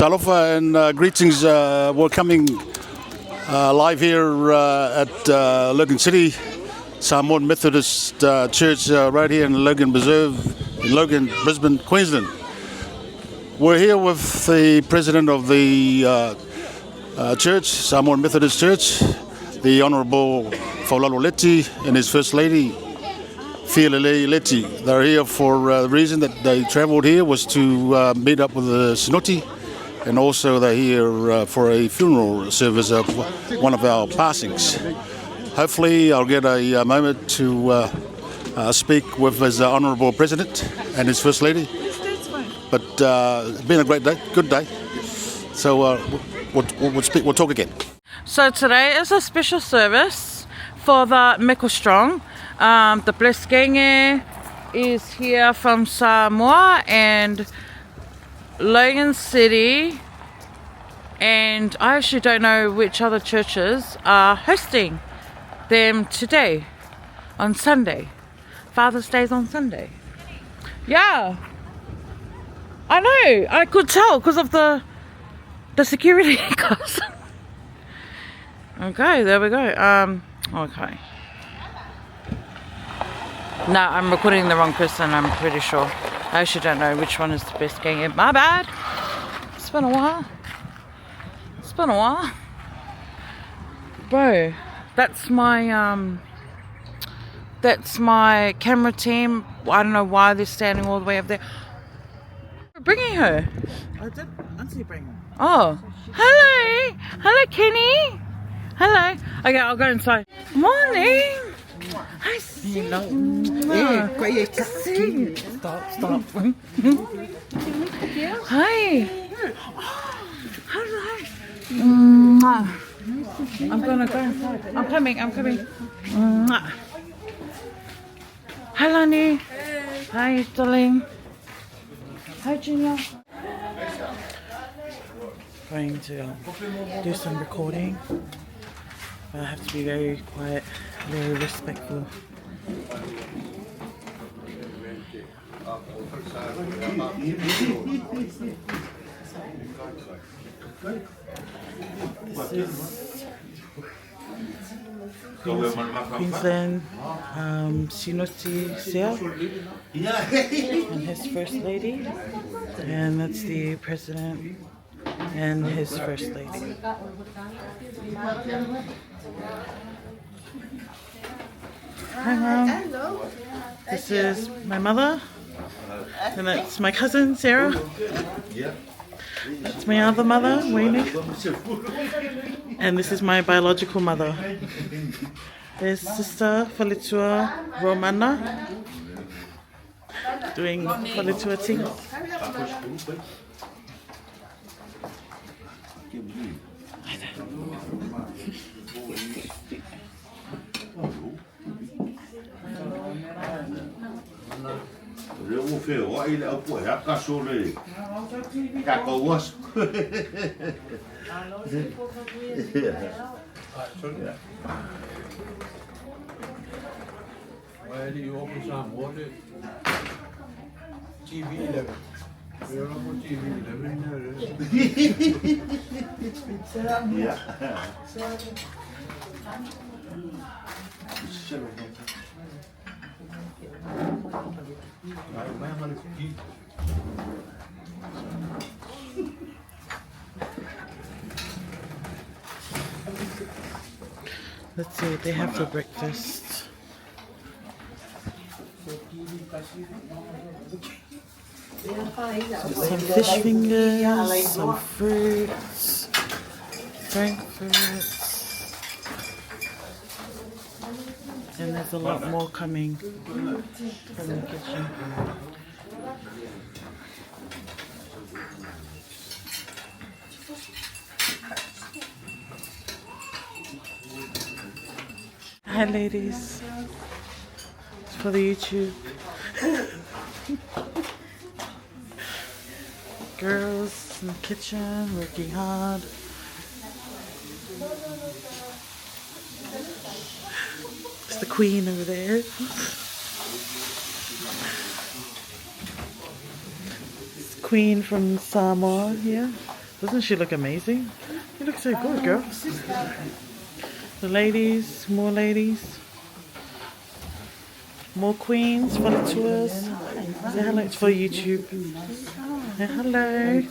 Talofa and greetings. We're coming live here at Logan City, Samoan Methodist Church, right here in Logan Reserve, in Logan, Brisbane, Queensland. We're here with the president of the church, Samoan Methodist Church, the Honourable Faulalo Leti, and his First Lady, Fialelei Leti. They're here for the reason that they travelled here was to meet up with the Sinoti, and also they're here for a funeral service of one of our passings. Hopefully I'll get a moment to speak with his Honourable President and his First Lady. But it's been a great day, good day. So we'll talk again. So today is a special service for the Meko Strong. The Blessed Gang is here from Samoa and Logan City, and I actually don't know which other churches are hosting them today on Sunday. Father's Day's on Sunday. Yeah, I know. I could tell because of the security guards. Okay, there we go. Okay. No, I'm recording the wrong person, I'm pretty sure. I actually don't know which one is the best gang. My bad. It's been a while. It's been a while. Bro, that's my camera team. I don't know why they're standing all the way up there. We're bringing her. I did. Auntie bring her. Oh, hello. Hello, Kenny. Hello. Okay, I'll go inside. Morning. I see. Yeah, great. See. Stop, stop. Hi. Hello. I'm gonna go inside. I'm coming. I'm coming. Mwah. Hi, Lani. Hi, darling. Hi, Junior. Going to do some recording. But I have to be very quiet, very respectful. This is Queensland Sinoti Sia and his first lady, and that's the president and his first lady. Hi, Mom. This is my mother, and that's my cousin Sarah. That's my other mother, Wayne. And this is my biological mother. There's sister Faletua Romana doing Faletua things. Let's see what they have for breakfast. Some fish fingers, some fruits, frankfurts, and there's a lot more coming from the kitchen. Hi ladies, it's for the YouTube. Girls in the kitchen working hard. It's the queen over there. It's queen from Samoa here. Doesn't she look amazing? You look so good, girl. The ladies, more ladies. More queens for the tours. Say hello, it's for YouTube. Say hello.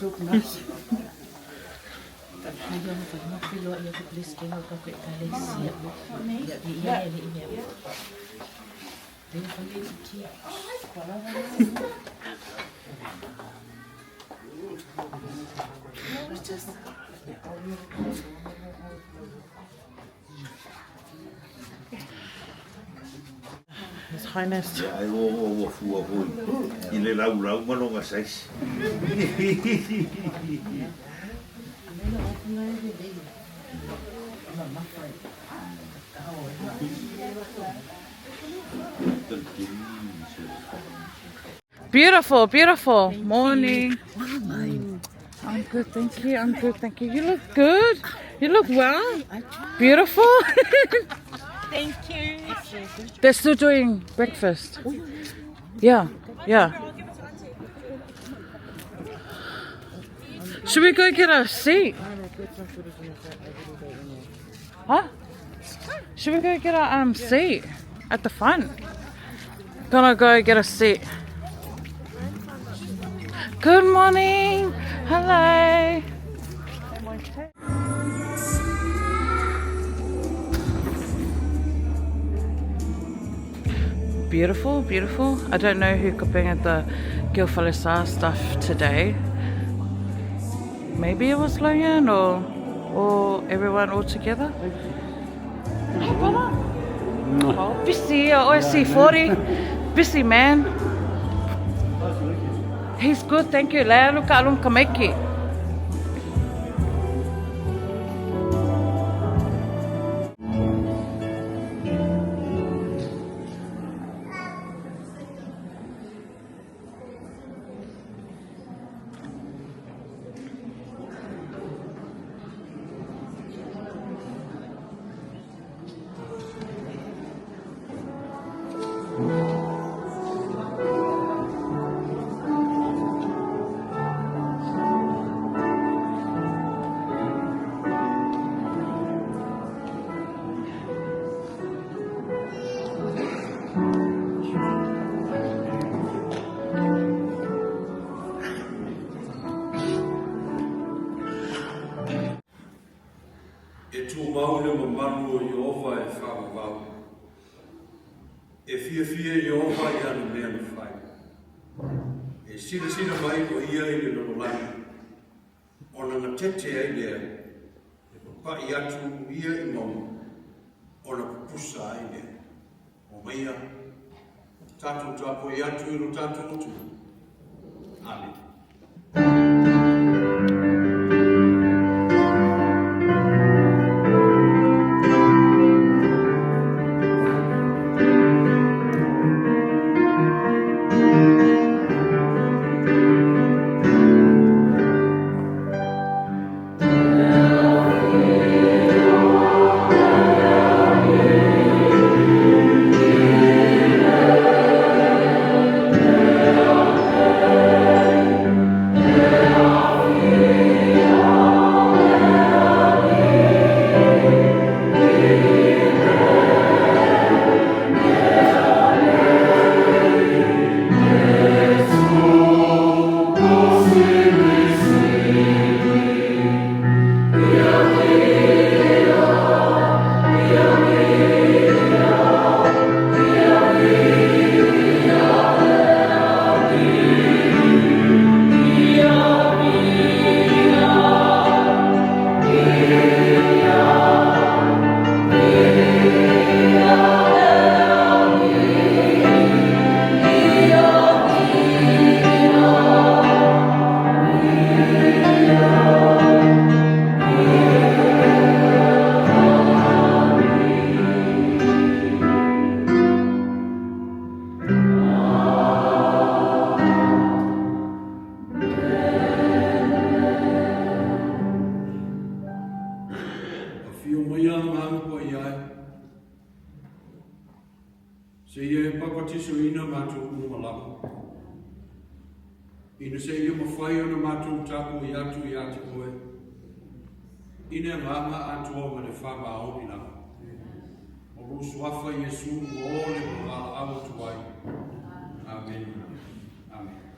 His Highness. Ai o o ua fua hoi i le laulau ma lona saisi. Beautiful, beautiful. Morning. I'm good, thank you. I'm good, thank you. You look good. You look well. Beautiful. Thank you. They're still doing breakfast. Yeah, yeah. Should we go get a seat? Huh? Should we go get a seat at the front? Gonna go get a seat. Good morning. Hello. Beautiful, beautiful. I don't know who could bring at the Gil Falesa stuff today. Maybe it was Logan or everyone all together. Hey brother. Oh, busy, OSC 40. Busy man. He's good, thank you. Lea luka alum kameki. E tumau le mamalu o Ieova e faavavau. E fiafia Ieova i ana mea na fai. E silasila mai o ia i le lalolagi, ona gatete ai lea, e papaʻi atu ia i mauga, ona pupusa ai lea. Omaia, tatou tapuai atu i lo tatou Atua. Amene. Afio mai Agaga Paia e, seia e papatisoina matou uma lava. Ina seia mafai ona matou tapuai atu ia te Oe, i le agaga atoa ma le faamaoni lava. O lou Suafa Iesu ua ole ma valaau atu ai. Amene. Amene.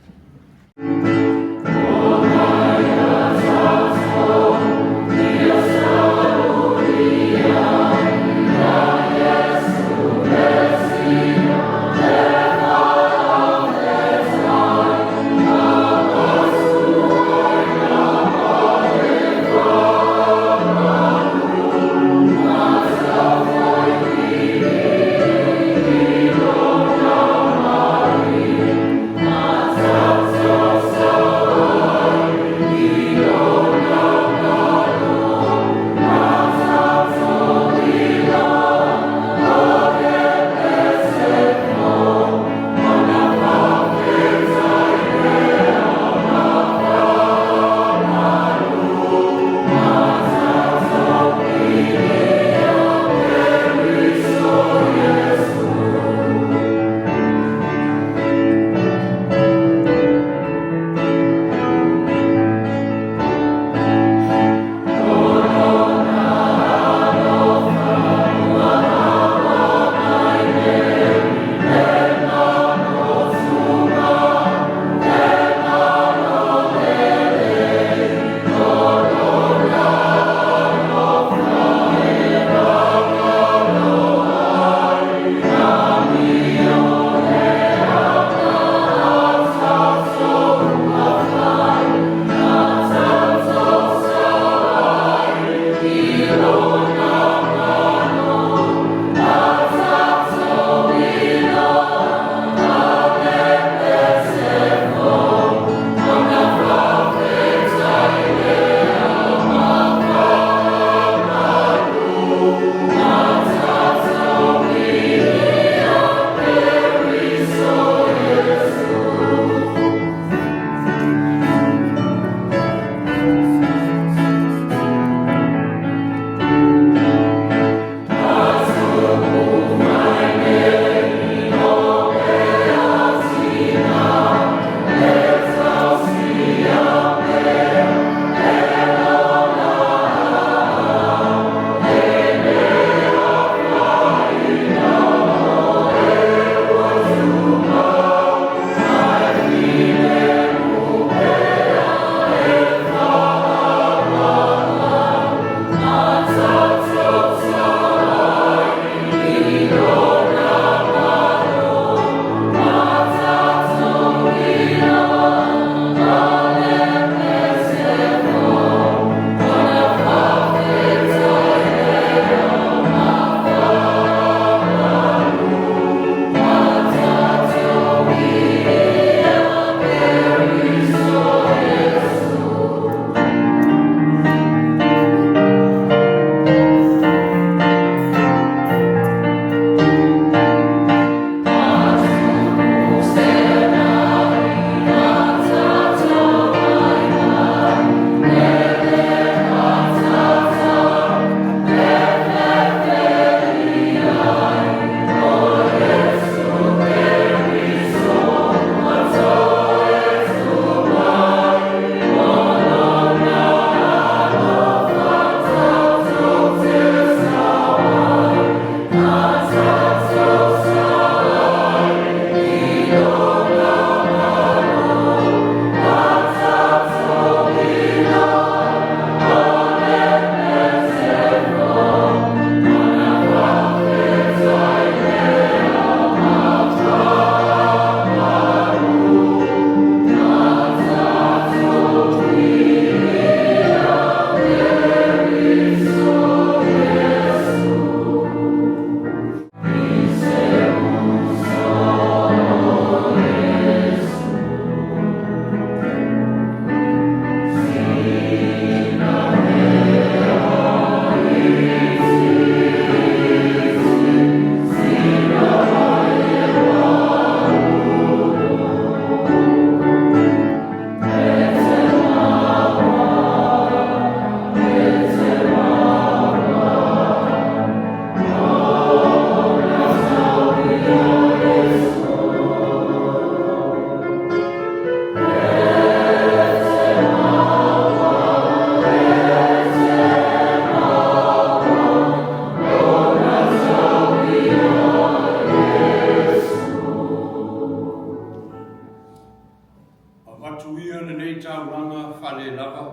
lava,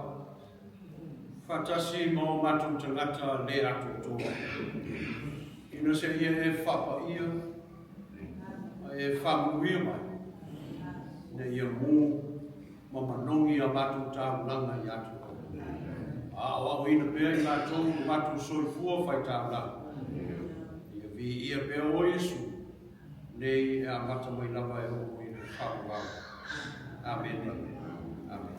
faatasi ma o matou tagata le atoatoa, ina seia e faapaia ma e faamanuia mai, ina ia mu ma manogi a matou taulaga ia te Oe. A aoaoina pea i matou lo matou soifua faitaulaga, ia viia pea Oe Iesu, nei e amata mai lava e oo i le faavavau. Amene. Amene.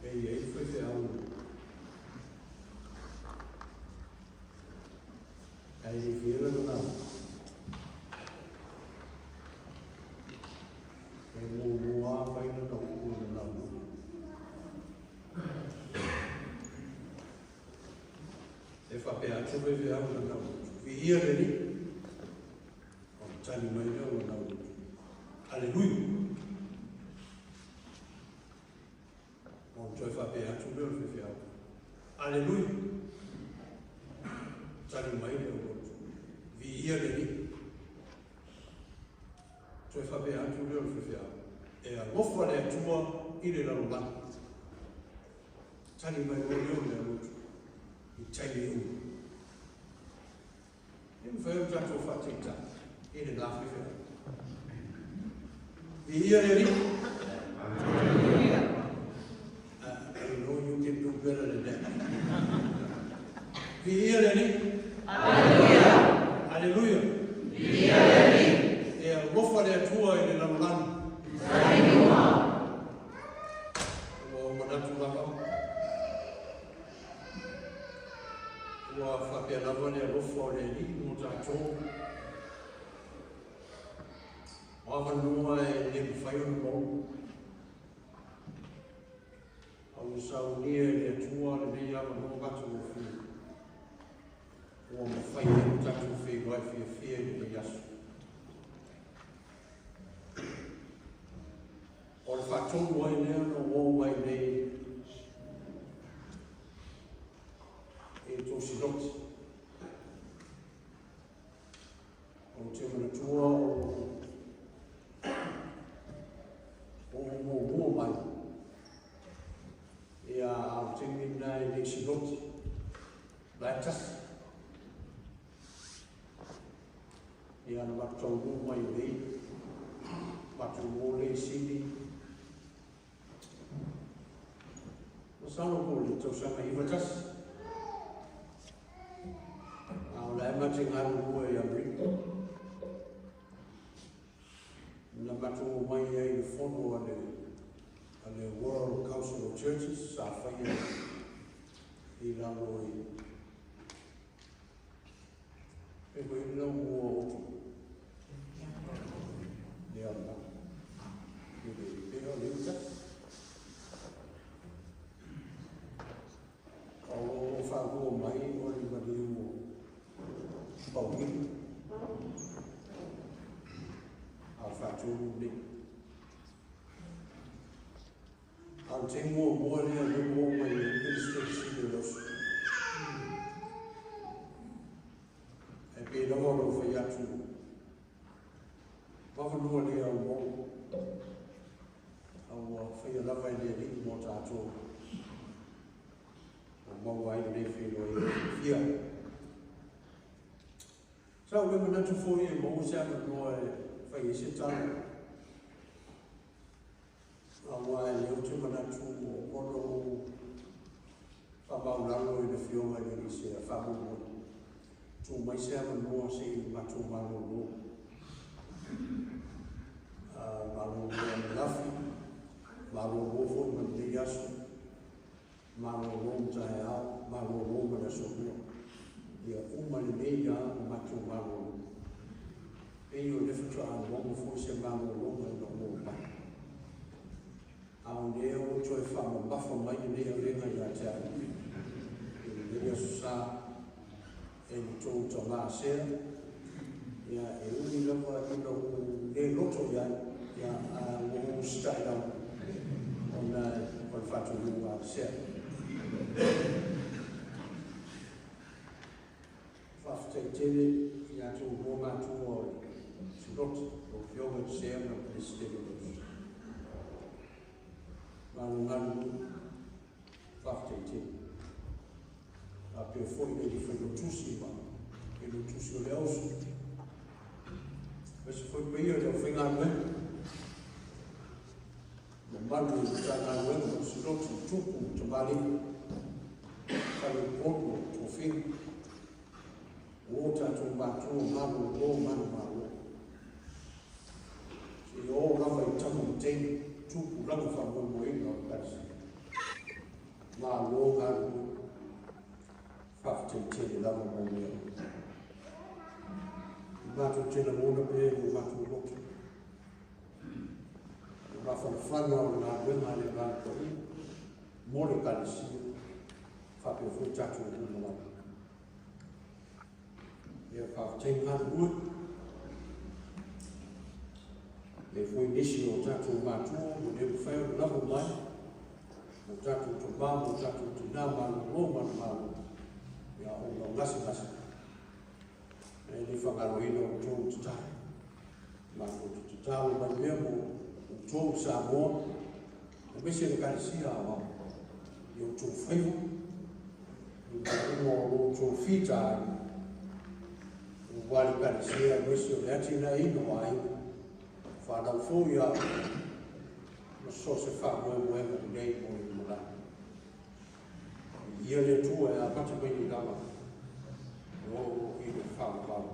E i ai le faifeau ae le i faia lana lauga. E muamua lava fai lana upu i le lauga. E faapea atu le faifeau i lana upu, Viia le Alii. Ona tali mai lea o lana upu, Aleluia. Ona toe faapea atu lea o le faifeau, Aleluia! Tali mai le aulotu, Viia le Alii! Toe faapea atu lea o le faifeau, E alofa le Atua i le lalolagi. Tali mai loa lea o le aulotu i taimi uma. E mafai ona tatou faataitai i le la faifeau. Viia le Alii. I know you can do better than that. Viia le Alii. Aleluia. Aleluia. Viia le Alii. E alofa le Atua i le lalolagi. Ua ou manatu lava. Ua faapea lava le alofa o le Alii mo tatou. O avanoa e le mafai ona maua. A ua saunia e le Atua lenei avanoa matagofie, ua mafai ai ona tatou feiloai fiafia i lenei aso. faatonu ai lea na ou oo mai nei i le tou Sinoti. Ou te manatua o ou muamua mai, ia a o le taimi lena e le i Sinoti, la e tasi. Ia na matou taunuu mai nei, matou o lea i Sini. Masalo po o le tausaga 91. A o la e ma te galulue i Amerika. Na matou omai ai i le fono a le a le World Council of Churches sa faia i lalo i Pe koe i lau mua o tu. Le au la. I le pe o le uta. O lo o whakua mai o le maliu o Pauhili. A o whātūru nei. A o le taimi muamua lea lea ua oo mai ai le Peresetene Sili o le Auso. Ae pei lava ona ou fai atu, o avanoa lea ua oo, a ua faia lava e le Alii mo tatou, ua maua ai lenei feiloaiga fiafia. Sa ou le manatu foi e maua se avanoa e fai ai se tala. Aua lea ou te manatu ua uma ona ou faamaualalo i le Afioga i le Alii Sea, faamolemole, tuu mai se avanoa se i matou malolo. Malolo ananafi, malolo foi ma lenei aso, malolo ma taeao, malolo ma le aso lua. Ia uma lelei lava ona matou malolo. Pei o lea faatoa maua foi se malologa ina ua oo mai. A o lea ua toe faamamafa mai lenei avega ia te au i lenei Aso Sa e le tou tama sea, ia e ui lava ina ou le loto i ai, ia a ua ou usitai lava ona o le faatonuga a le sea. Faafetai tele i a outou lua matua o le Sinoti, lau Afioga i le Sea ma le Peresetene o le Auso. Malo galulue, faafetai tele. Faapea foi le Alii Failautusi ma Failautusi o le Auso, aemaise foi le paia o le aufaigaluega, mamalu o le Matagaluega o Sinoti, Tupu, Tamalii, Faleupolu o Tofiga, o tatou matua malolo manumalo. Seia oo lava i tama ma teine, tupulaga faamoemoeina o le Ekalesia. Malo galulue. Faafetai tele lava mo mea uma. I matou te lagona pea i o matou loto le mafanafana o le galuega a le Agaga Paia mo le Ekalesia faapea foi tatou uma lava. Ia faafetai galulue. E foi nisi o tatou matua ua le mafai ona lava mai, mo tatou tama, mo tatou tina, malolo manumalo, ia ona o gasegase. E le faagaloina outou tatalo. Matou te tatalo mai pea mo outou Samoa, aemaise le Ekalesia Aoao, i outou faiva, i mea uma o lo outou fitaaiga, aua le Ekalesia aemaise o le atinaeina o aiga, fanau fou i aoga, ma so o se faamoemoega lelei mo le lumanai. Viia le Atua e amata mai nei lava e oo i le faavavau.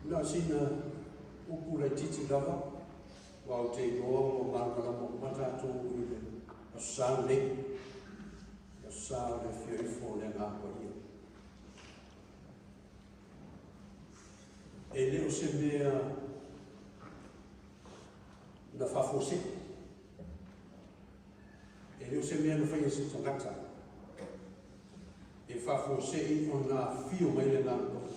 Na o sina upu laitiiti lava, aua ou te iloa ua malamalama uma tatou i le Aso Sa lenei, le Aso Sa o le Afio Ifo o le Agaga Paia. E le o se mea na faafuasei, e le o se mea na faia e se tagata, e faafuasei ona afio mai le Agaga Paia.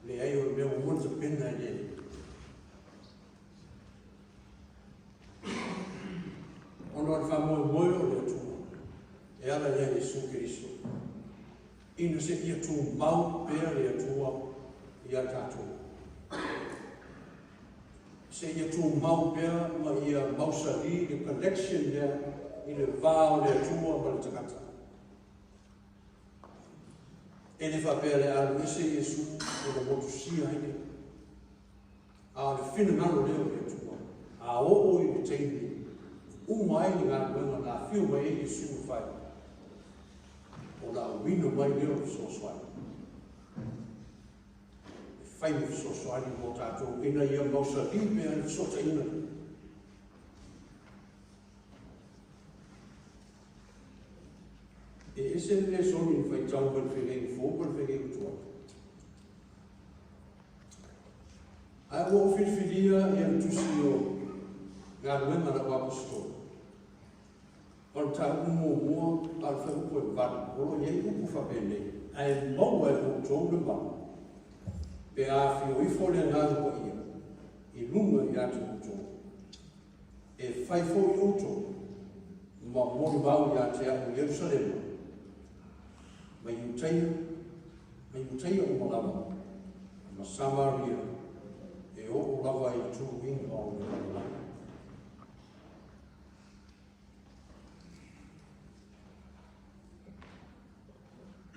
Leai, o le mea ua uma ona tapena e le Alii. Ona o le faamoemoe o le Atua e ala ia Iesu Keriso, ina seia tumau pea le Atua ia tatou. Seia tumau pea ma ia mausali le connection lea i le va o le Atua ma le tagata. E le faapea le alu ese Iesu ona motusia ai lea. A o le finagalo lea o le Atua, a oo i le taimi uma ai le galuega na afio mai ai Iesu e fai, ona auina mai lea o le fesoasoani. E fai le fesoasoani mo tatou ina ia mausali pea le fesootaiga. E ese le lesoni na faitau mai le feagaiga fou ma le feagaiga tuai. Ae ua ou filifilia ia le tusi o Galuega a lau Aposetolo. O le mataupu muamua a o le fuaiupu e 8, o lo o i ai upu faapenei, Ae maua e outou le mana, pe a afio ifo le Agaga Paia i luga ia te outou, e fai foi outou ma molimau ia te au i Ierusalema, ma Iutaia, ma Iutaia uma lava, ma Samaria, e oo lava i tuuina o le lalolagi.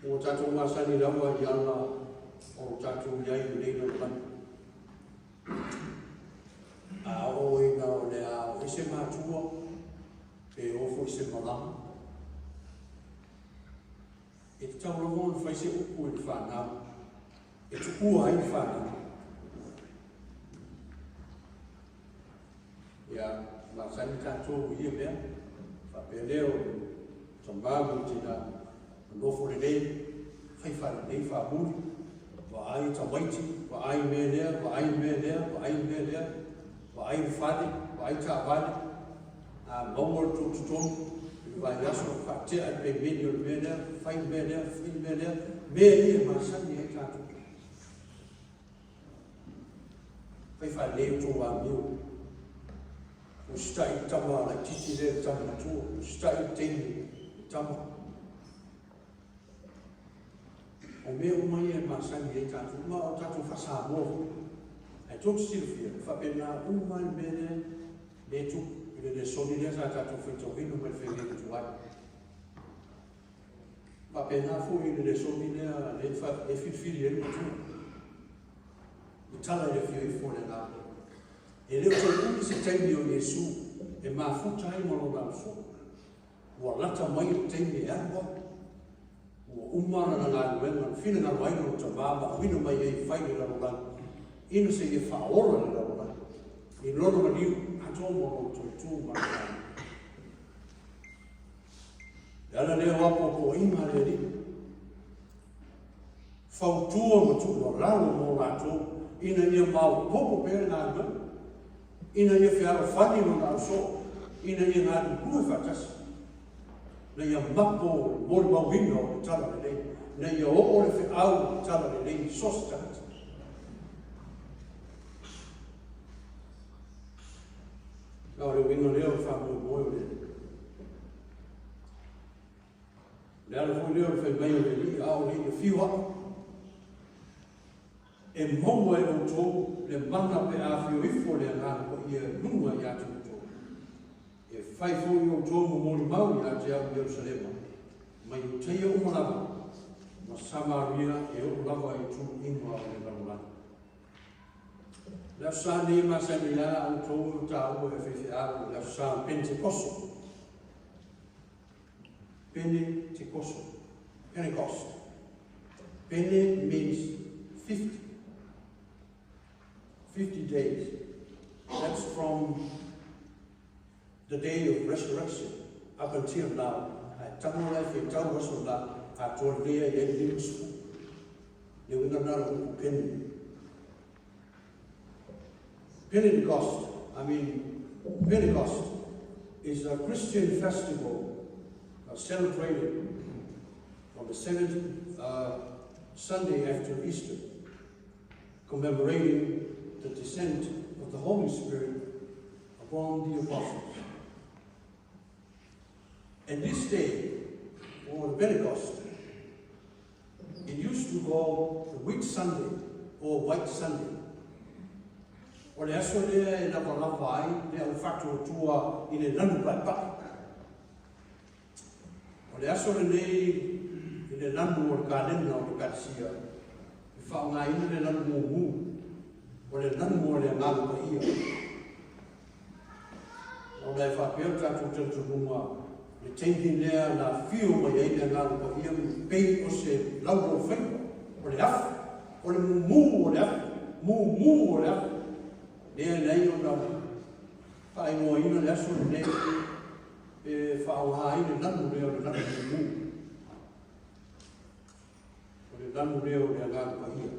Ua tatou masani lava i ala o lo tatou i ai i lenei lalolagi. A oo ina o le a o ese matua, pe o foi se malama, e tatau lava ona fai se upu i le fanau, e tuua ai le fanau. Ia, masani tatou i ia mea, faapea lea o le tama ma le tina, nofo lelei, fai faalelei faamuli, vaai tamaiti, vaai mea lea, vaai mea lea, vaai mea lea, vaai le fale, vaai taavale, a maua le tou totonu i le vaiaso, faatea le pemeni o le mea lea, fai le mea lea, fai le mea lea, mea ia e masani ai tatou. Fai faalelei outou amio. Usitai le tama laitiiti lea i le tama matua. Usitai le teine i le tama. O mea uma ia e masani ai tatou, ma o tatou faa-Samoa foi. Ae tou te silafia, e faapena uma le mea lea le tupu i le lesoni lea sa tatou faitauina mai le feagaiga tuai. Faapena foi i le lesoni lea e filifili ai le matua. I tala i le afio ifo o le Agaga. E le o toe umi se taimi o Iesu e mafuta ai ma lona ausoo. Ua lata mai le taimi e alu ai. Ua uma lana galuega na finagalo ai lona tama ma auina mai ai e fai le lalolagi, ina seia faaola le lalolagi i lona maliu atoa ma lona toe tu ma le Agaga. Le ala lea o apoapoaiga a le Alii. Fautua ma tuualalo mo latou ina ia maopoopo pea le galuega, ina ia fealofani lona ausoo, ina ia galulue faatasi, ina ia mapo le molimauina o le Tala Lelei, ina ia oo le feau o le Tala Lelei i so o se tagata. A o le uiga lea o le faamoemoe o le Alii. O le ala foi lea o le fai mai o le Alii, a o le i afio a'u, e maua e outou le mana pe a afio ifo le Agaga Paia i luga ia te outou. E fai foi outou ma molimau ia te au i Ierusalema, ma Iutaia uma lava, ma Samaria e oo lava i tuluiga o le lalolagi. Le aso Sa nei e masani a outou e taua e faifeau, le aso Sa o le Penetekoso. Penetekoso. Pentecost. Pene means 50. 50 days. That's from the day of resurrection up until now. Ae tago la e faitau aso la atoa lelei ai ai le 50. Le uiga lena o le upu pene. Pentecost, I mean, Pentecost is a Christian festival. are celebrated on the seventh Sunday after Easter, commemorating the descent of the Holy Spirit upon the apostles. And this day, or the Pentecost, it used to call the Whit Sunday or White Sunday. O le aso lea e lavalava ai le au faatuatua i le lanu paepae. O le aso lenei i le lanu o le kalena o le Ekalesia, e faaaogaina le lanu mumu, o le lanu o le Agaga Paia. Ona e faapea lo tatou talitonuga, le taimi lea na afio mai ai le Agaga Paia pei o se laulaufaiva, o le afu, o le mumu o le afu, mumu o le afu, lea e leai ona faaigoaina le aso lenei e faaaoga ai le lanu lea o le lanu mumu. O le lanu lea o le Agaga Paia.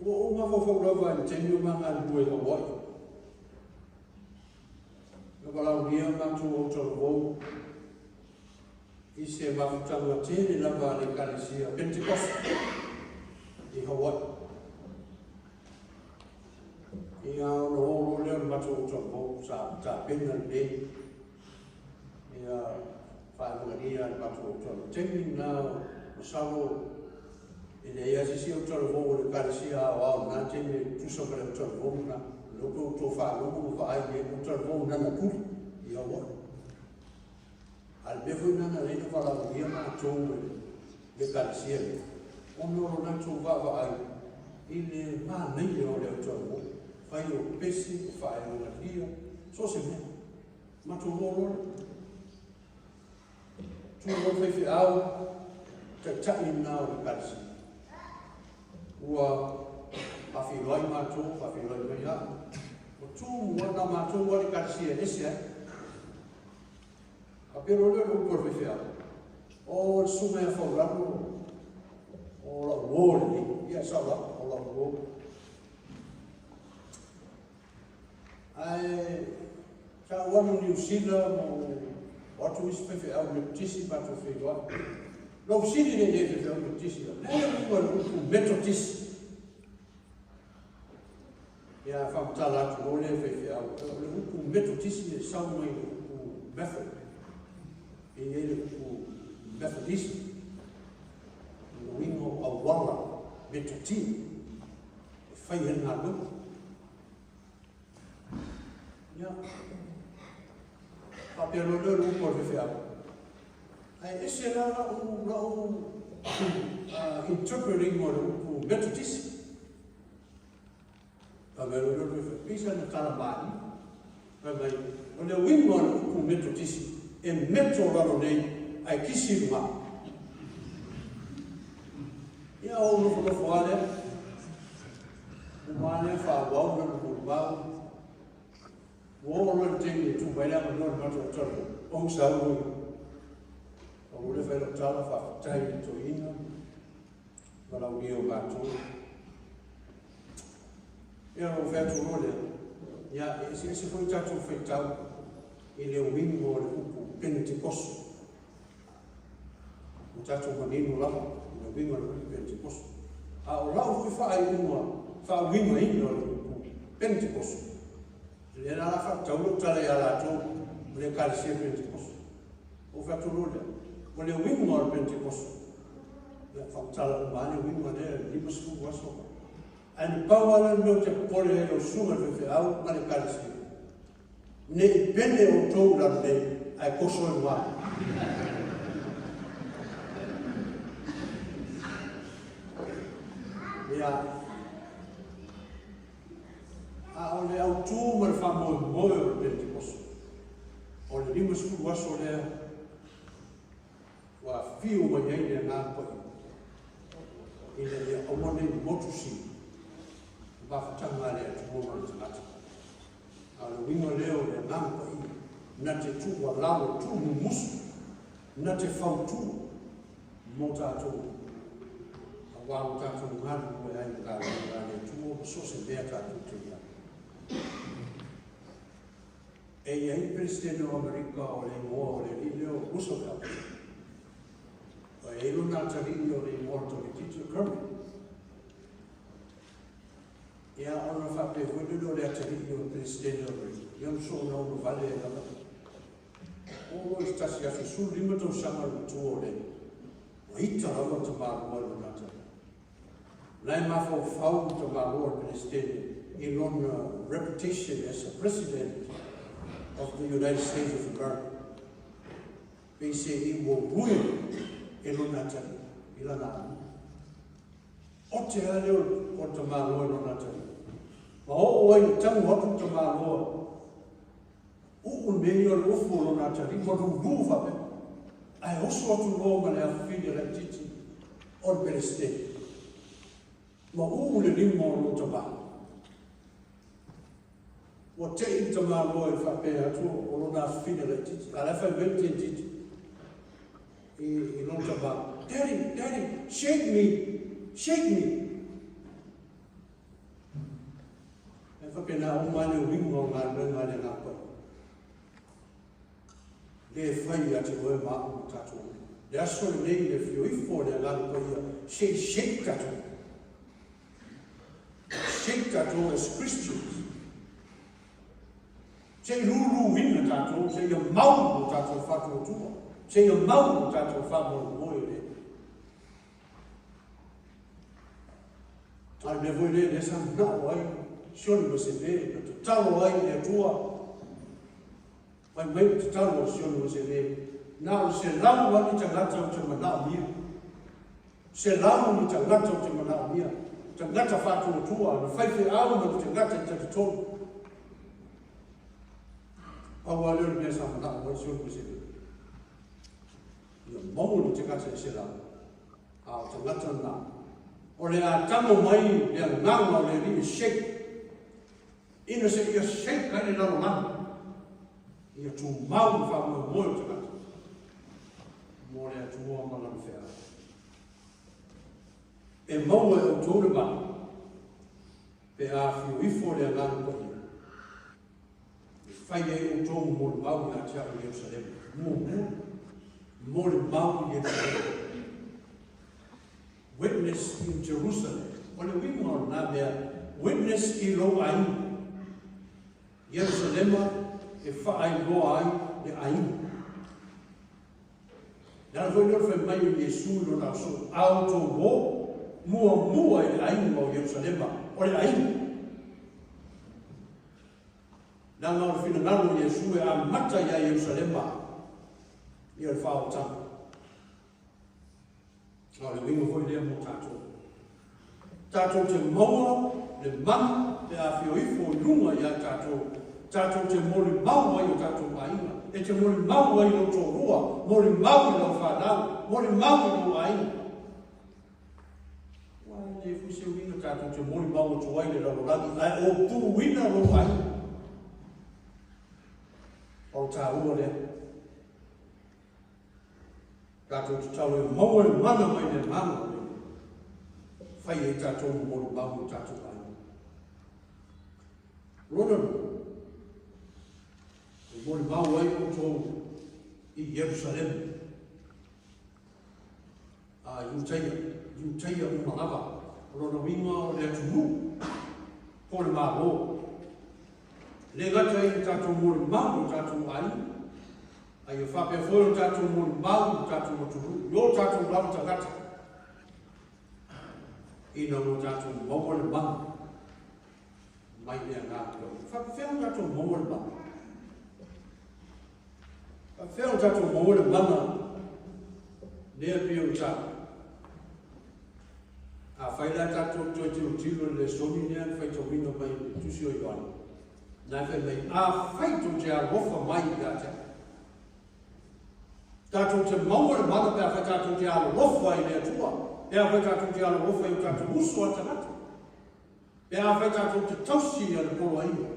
Ua ou mafaufau lava i le taimi o ma galulue i Hawaii. Na valaaulia matou au talavou i se mafutaga tele lava a le Ekalesia Pentekosta i Hawaii. Ia ona o loa lea o le matou au talavou sa tapena lelei ia faailogalia le matou au talavou. Taimi lena masalo e leai lava se isi au talavou o le Ekalesia aoao i lena taimi e tutusa ma le au talavou lena. O lea ua outou faalogo ma vaai i ai au talavou na tuli i Hawaii. A o le mea foi lena na ala ai ona valaaulia matou e le Ekalesia lea, ona o lo latou vaavaai i le manaia o le au talavou, fai o pese, o faailogalia, so o se mea. Matou o loa lea. Tu loa le faifeau, taitai lena o le Ekalesia. Ua faafeiloai matou, faafeiloai mai au. Ua tumu lava, na matou lava le Ekalesia e ese ai. Faapea loa lea o le upu a le faifeau, O le susuga ia Faulalo, o lau uo lenei. Ia, e sao lava, o lau uo. Ae sa ou alu i Niu Sila ma ou o atu isi faifeau Metotisi matou feiloai. Na ou fesili lea i nei faifeau Metotisi, o le a le uiga o le upu Metotisi? Ia faamatala atu loa lea faifeau, o le upu Metotisi e sau mai le upu Method. E i ai le upu Methodism, o le uiga o auala metotia e fai ai le galuega. Ia, faapea loa lea o le upu a le faifeau. Ae ese la lau, lau interpreting o le upu Methodist. Fai mai loa lea o le faifeau, pei sana tala malie. Fai mai, o le uiga o le upu Methodist, e meto lalo nei, ae kisi i luga. Ia, ou nofonofo lava lea. Uma lea faaauau lana molimau. Ua oo loa i le taimi e tuu mai le avanoa i le matou talanoa, ou sau loa. Pau lea fai lau tala, faafetai i le toeaina ma laulia o matou. Ia, ona ou fai atu loa lea, ia, e eseese foi tatou faitau i le uiga o le upu Penetekoso. Ua tatou manino lava i le uiga o le upu Penetekoso. A o lau foi faaiuga faauigaina o le upu Penetekoso, o lea la o le a faatatau lau tala ia latou o le Ekalesia Penetekoso. Ou fai atu loa lea, o le uiga o le Penetekoso, ia faamatala uma lava le uiga lea i le 50 aso. Ae na pau lava lea o le mea ou te popole ai i lau susuga i le faifeau ma le Ekalesia, Ne i pene outou i lalo nei, ae koso i luga. Ia, a o le autū ma le faamoemoe o le Pentekoso, o le 50 aso lea ua afio mai ai le Agaga Paia, ina ia aua ne i motu sili le mafutaga a le Atua ma le tagata. A o le uiga lea o le Agaga Paia, na te tuualalo, tuumumusu, na te fautua mo tatou, aua lo tatou galulue ai i le galuega a le Atua ma so o se mea tatou te i ai. E i ai le Peresetene o Amerika o le igoa o le alii lea o Roosevelt. E i ai lona atalii o le igoa o le tamaitiiti o Kermit. Ia, ona faapea foi lea o le atalii o le Peresetene o Amerika, ia ona soonauona vale ai lava. Oo loa i se tasi aso, 15 tausaga le matua o le ua ita lava le tamaloa i lona atalii. O la e mafaufau le tamaloa o le Peresetene i lona reputation as a President of the United States of America. Peiseai ua ruin e lona atalii i lana aluga. Ote lava lea o le tamaloa i lona atalii. Ma oo ai i le tago atu le tamaloa, uu le mea ia o le ofu o lona atalii ma lulu faapea, ae oso atu loa ma le afafine laitiiti o le Peresetene, ma uu le lima o lona tama. Ua te'i le tamaloa i le faapea atu o lona afafine laitiiti, a o la e fai mai le teintiiti i lona tama, Daddy, Daddy, shake me, shake me. E faapena uma lava le uiga o galuega a le Agaga Paia. Le fai ia te oe ma au ma tatou uma. Le aso lenei le afio ifo o le Agaga Paia se i shake tatou. Shake tatou as Christians. Se i luluina tatou, se ia mau lo tatou faatuatua, se ia mau lo tatou faamoemoe i le A o le mea foi lea, lea sa manao ai Sione Uesele, na tatalo ai i le Atua. Fai mai le tatalo a Sione Uesele, na o le 100 lava ni tagata ou te manaomia. 100 ni tagata ou te manaomia. Tagata faatuatua, na faifeau ma ni tagata i talitonu. Pau lava lea o le mea sa manao ai Sione Uesele. Ia maua ni tagata e 100. A o tagata na, o le a tago mai le agaga o le Alii e shake, ina se ia shake ai le lalolagi, ia tumau le faamoemoe o tagata mo le Atua ma Lana feau. E maua e outou le mana, pe a afio ifo le Agaga Paia, e fai ai outou molimau ia te au i Ierusalema. Muamua, molimau i Ierusalema. Witness in Jerusalem. O le uiga o lena mea, witness i lou aiga. Ierusalema e faailoa ai le aiga. Le ala foi lea o le fai mai o Iesu i lona aso, A outou o, muamua i le aiga o Ierusalema, o le aiga. Leaga o le finagalo o Iesu e amata ia Ierusalema ia le faaootaga. A o le uiga foi lea mo tatou. Tatou te maua le mana pe a afio ifo i luga ia tatou, tatou te molimau ai o tatou aiga, e te molimau ai lou toalua, molimau i lau fanau, molimau i lou aiga. Ua le foi se uiga tatou te molimau atu ai i le lalolagi ae opuina lou aiga. O le taua lea. Tatou te tau e maua le mana mai le Agaga o le fai ai tatou ma molimau i o tatou aiga. Lona lua, e molimau ai outou i Ierusalema, a Iutaia, Iutaia uma lava, o lona uiga o le atunuu po o le Malo. E le gata i le tatou molimau i o tatou aiga, a ia faapea foi o tatou molimau i lo tatou atunuu, i o tatou lava tagata, ina ua tatou maua le mana mai le Agaga Paia. E faapefea ona tatou maua le mana? Faapefea ona tatou maua le mana lea pei ona taua? Afai la tatou toe tilotilo i le lesoni lea na faitauina mai i le Tusi o Ioane, na e fai mai, Afai tou te alofa mai ia te au. Tatou te maua le mana pe afai tatou te alolofa i le Atua, pe afai tatou te alolofa i o tatou uso a tagata, pe afai tatou te tausi ia le poloaiga.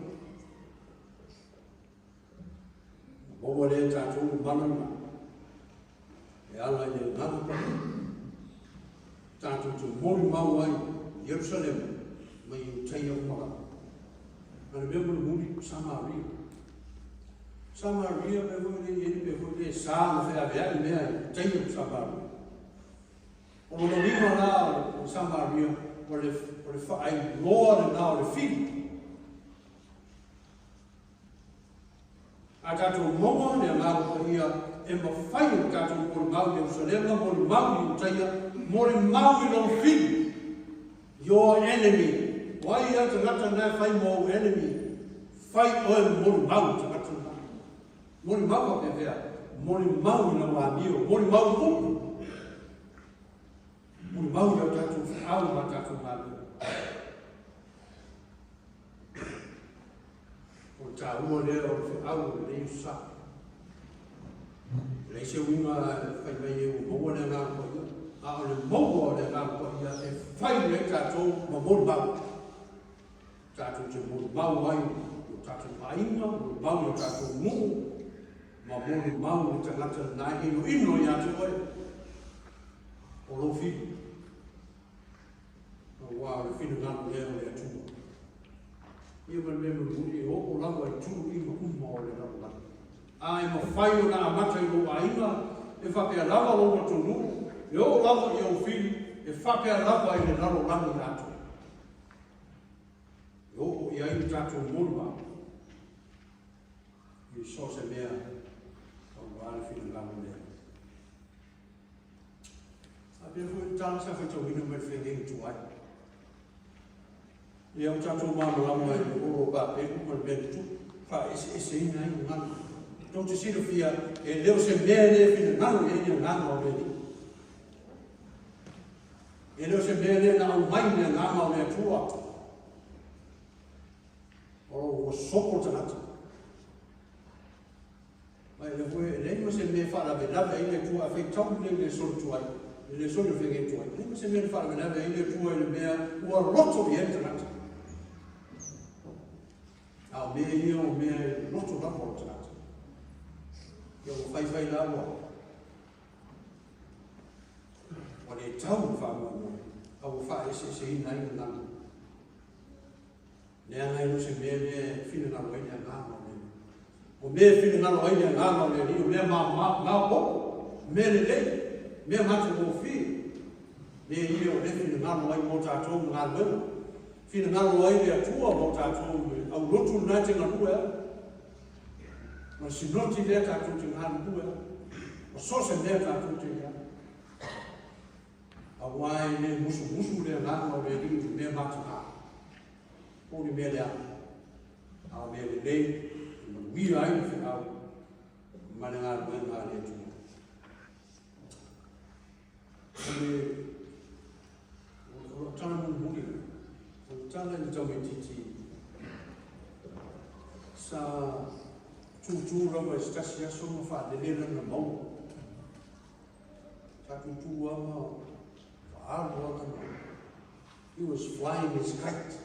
Maua lea e tatou le mana lena e ala i le Agaga Paia. Tatou te molimau ai i Ierusalema ma Iutaia uma lava. Ma le mea mulimuli, o Samaria. Samaria mea foi lea e i ai le mea foi lea e sa ona feaveai mea i taia o Samaria. O lona uiga la o le Samaria, o le, o le faailoa lena o le fili. A tatou maua le Agaga Paia e mafai ona tatou molimau i Ierusalema, molimau i Iutaia, molimau i lou fili, your enemy. O ai a tagata na e fai mo ou enemy? Fai oe ma molimau i tagata na. Molimau faapefea? Molimau i lau amio, molimau i upu. Molimau i au tatou feau ma tatou galuega. O le taua lea o le feau o lenei sa. E leai se uiga e fai mai ai ua maua le Agaga Paia, a o le maua o le Agaga Paia e fai ai tatou ma molimau. Tatou te molimau ai i o tatou aiga, molimau i o tatou nuu, ma molimau i le tagata lena e inoino ia te oe, o lou fili. Aua o le finagalo lea o le Atua. Ia ma le mea mulimuli e oo lava i tuluiga uma o le lalolagi. A e mafai ona amata i lou aiga, e faapea lava lou atunuu, e oo lava i ou fili, e faapea lava i le lalolagi atoa. E oo i ai le tatou molimau i so o se mea aua le finagalo lea. Faapea foi le tala sa faitauina mai le feagaiga tuai. Ia ua tatou malamalama i le olo o Babelu ma le mea na tupu, faaeseeseina ai gagana. Tou te silafia, e le o se mea lea e finagalo i ai le agaga o le Alii. E le o se mea lea na aumai i le agaga o le Atua. O ua sopo le tagata. Ma e lea foi, e leai ma se mea e faalavelave ai le Atua, a faitau lelei i le soli tuai, i le soli o le feagaiga tuai, e leai ma se mea na faalavelave ai le Atua i le mea ua loto i ai le tagata. A o mea ia o mea e loto lava o le tagata. Ia ua faifai la ua, ua le tau le faamoemoe, a ua faaeseeseina ai gagana. Leaga e le o se mea lea e finagalo ai le agaga o le Alii. O mea e finagalo ai le agaga o le Alii, o mea maopoopo, mea lelei, mea matagofie, mea ia o lea e finagalo ai mo tatou ma galuega. Finagalo ai le Atua mo tatou i le aulotu lena e te galue ai. Ma le sinoti lea tatou te galulue ai. O so o se mea tatou te i ai. Aua e le musumusu le agaga o le Alii i le mea mataga, po o le mea leaga, a o mea lelei e manuia ai le feau ma le galuega a le Atua. O le, o lau tala mulimuli, o le tala i le tamaitiiti sa tūtū lava i se tasi aso ma faalele lana maua. Sa tūtū lava ma faaalu lava lana. He was flying his kite.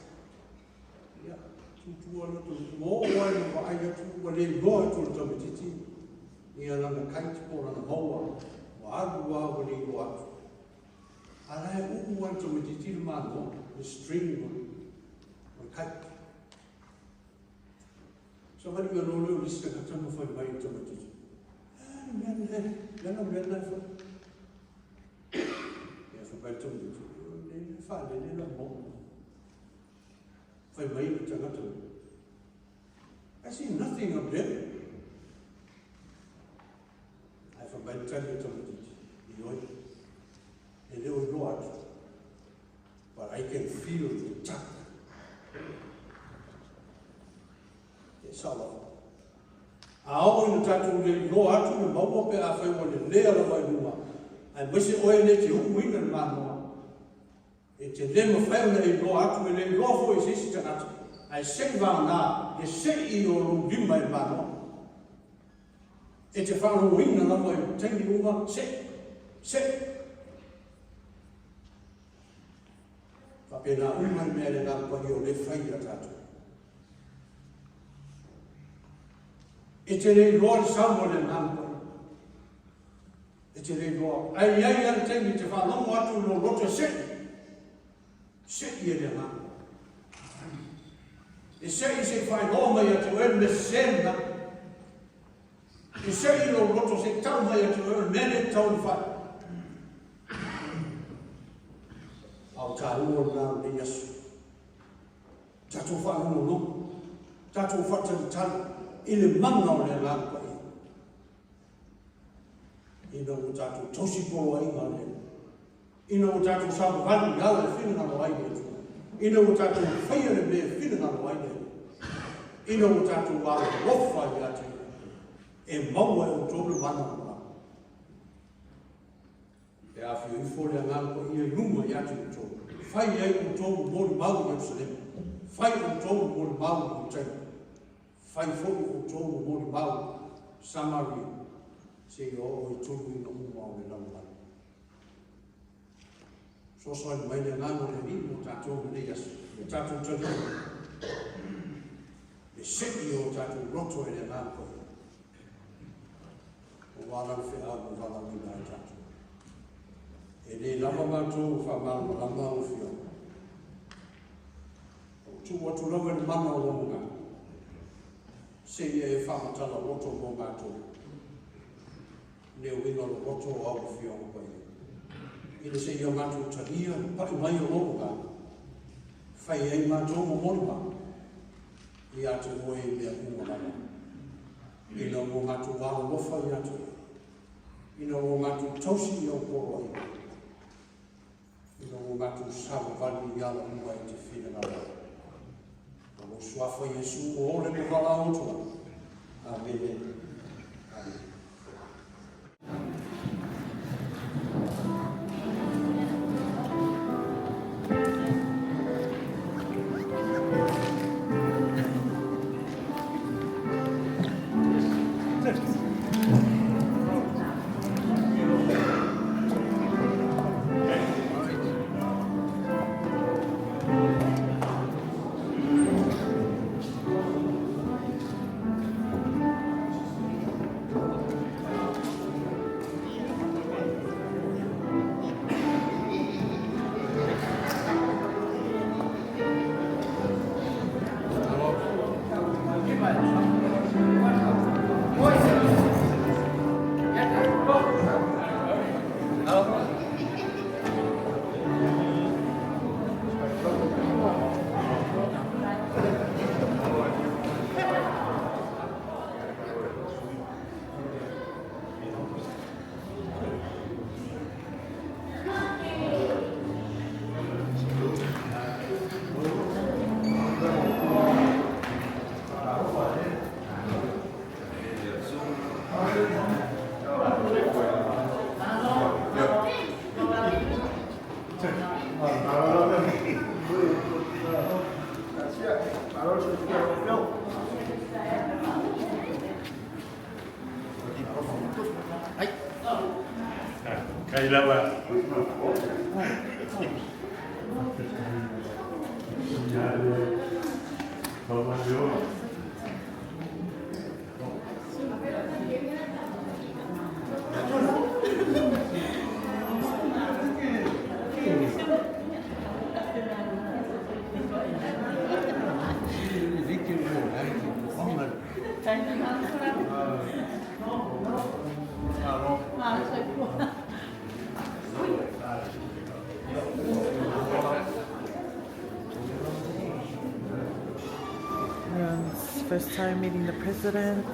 Ia, tūtū lava tonu. Ua oo ai ma vaai atu, ua le iloa atu e le tamaitiiti ia lana kite po o lana maua. Ua alu lava ua le iloa atu. A la e uu lava le tamaitiiti le manoa, le string o le kite. Savali mea loa lea o le isi tagata ma fai mai i le tamaitiiti, A, le mea lea, le a la mea lena e fai? Ia, fai mai le tamaitiiti, O le faalele lau maua. Fai mai le tagata, I see nothing up there. Ae fai mai le tali a le tamaitiiti, Ioe, e le o iloa atu. But I can feel the tap. E sao lava. A oo ina tatou le iloa atu le maua pe afai ua lelea lava i luga, aemaise oe le te uuina le manoa, e te le mafai ona e iloa atu, e le iloa foi e se isi tagata, ae se i vagana le sei o lou lima i le manoa. E te faalogoina lava i taimi uma, sei, sei. Faapena uma le mea le Agaga Paia o lea e fai ia tatou. E te le iloa le sau o le Agaga Paia. E te le iloa. Ae i ai lava le taimi e te faalogo atu i lou loto e sei. Sei e le Agaga. E sei se i faailoa mai ia te oe le mea sese lena. E se'i i lou loto se i tau mai ia te oe o le mea lea e tatau ona fai. A o taua lena o lenei aso. Tatou faalogologo, tatou faatalitali i le mana o le Agaga Paia. Ina ua tatou tausi poloaiga a le Alii, ina ua tatou savavali i ala e finagalo ai le Atua, ina ua tatou faia le mea e finagalo ai le Alii, ina ua tatou alolofa ia te Ia, e maua e outou le mana o le E afio ifo le Agaga Paia i luga ia te outou, fai ai outou ma molimau i Ierusalema, fai outou ma molimau i Iutaia, fai foi outou ma molimau i Samaria, seia oo i tuluina uma o le lalolagi. Fesoasoani mai le Agaga o le Alii mo tatou i lenei aso, ia tatou taliona le sei o tatou loto e le Agaga Paia. Aua lana feau ua valaauina ai tatou. E le lava matou ua faamalamalama lau Afioga. Ua tuu atu lava i le mana o lou agaga, seia e faamatala loto mo matou, le uiga o le loto o au Afioga Paia. Ina seia matou talia le pai mai o lou agaga, fai ai matou ma molimau, ia te oe i mea uma lava. Ina ua matou alolofa ia te oe, ina ua matou tausi i au poloaiga, ina ua matou savavali i ala uma e te finagalo ai. O lou suafa Iesu ua ole ma valaau atu ai. Amene. Amene. Kai lava. Everyone's first time meeting the president.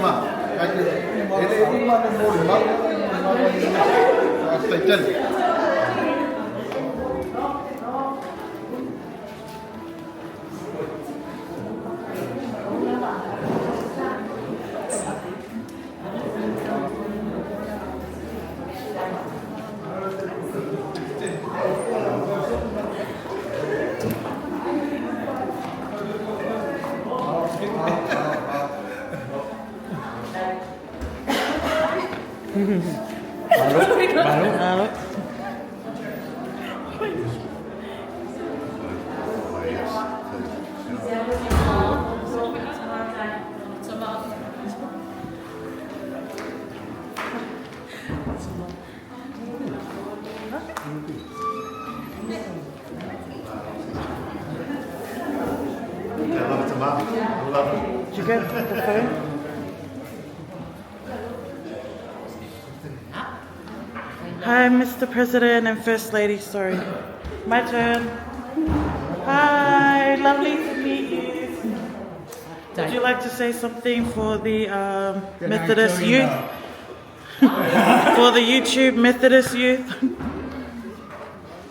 Malo. I love it, Tamar. I love it. Did you get the phone? Hi, Mr. President and First Lady. Sorry. My turn. Hi, lovely to meet you. Would you like to say something for the Methodist youth? For the YouTube Methodist youth?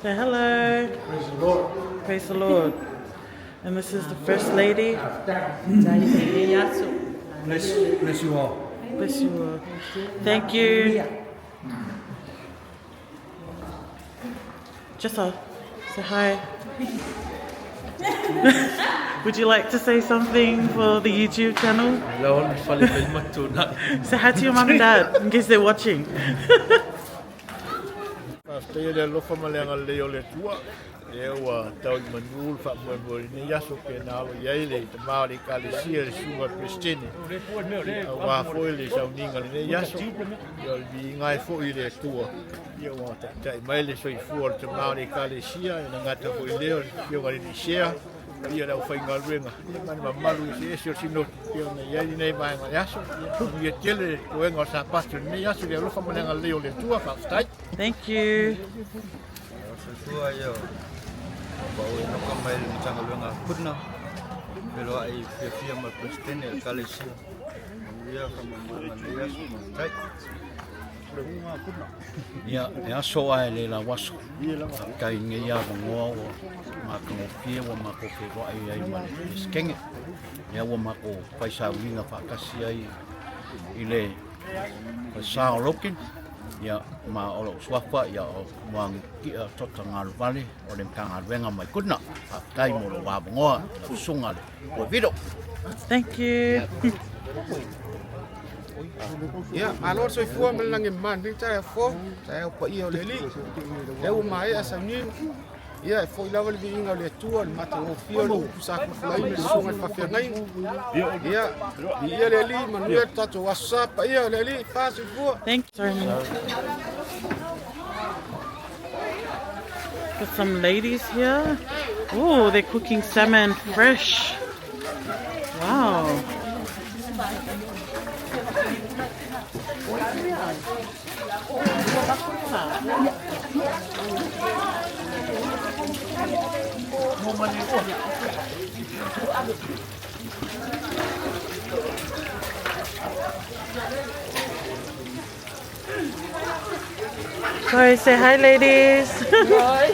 Say hello. Praise the Lord. Praise the Lord. And this is the First Lady. Bless you all. Bless you all. Thank you. Jessa, say hi. Would you like to say something for the YouTube channel? Say hi to your mum and dad in case they're watching. Faafetai le alofa ma le agalelei o le Atua, lea ua tau i manu le faamoemoe i lenei aso pe na alo i ai le tamā o le Ekalesia le susuga i le Peresetene, aua foi le sauniga i lenei aso, ia o le viiga ai foi i le Atua, ia ua taitai mai le soifua o le tamā o le Ekalesia, e le gata foi i lea o le Afioga i le Licea, ia le aufaigaluega, ia ma le mamalu eseese o le Sinotu pei ona i ai lenei vaega o le aso, ia manuia tele le toega o le Sapatu i lenei aso i le alofa ma le agalelei o le Atua, faafetai. Thank you. Soifua ia pau e noka mai le Matagaluega a Putna, feloai fiafia ma le Peresetene o le Ekalesia. Manuia faamoemoega i lenei aso, faafetai. Ia, e aso ae le lauaso. Faafetai i lenei avanoa ua matagofie ua matou feiloai ai ma le Peresetene. Lea ua matou fai sauniga faatasi ai i le falesa o Logan. Ia, ma o lou suafa, ia o Moanutia Tota Galuvale o le Matagaluega mai Kudna. Faafetai mo lou avanoa i lau susuga le Puevito. Thank you. Ia, malo le soifua ma le lagi e mama i lenei taeao fou, taeao paia o le Alii. Lea ua maea sauniga, ia e foi lava le viiga o le Atua i le matagofie o le upu sa fulafulaina i le susuga i le faafeagaiga. Ia, viia le Alii, manuia le tatou Aso Sa paia o le Alii, fa soifua. Thank you. Sorry. Got some ladies here. Oh, they're cooking salmon fresh. Wow. Sorry, say hi, ladies. Hi.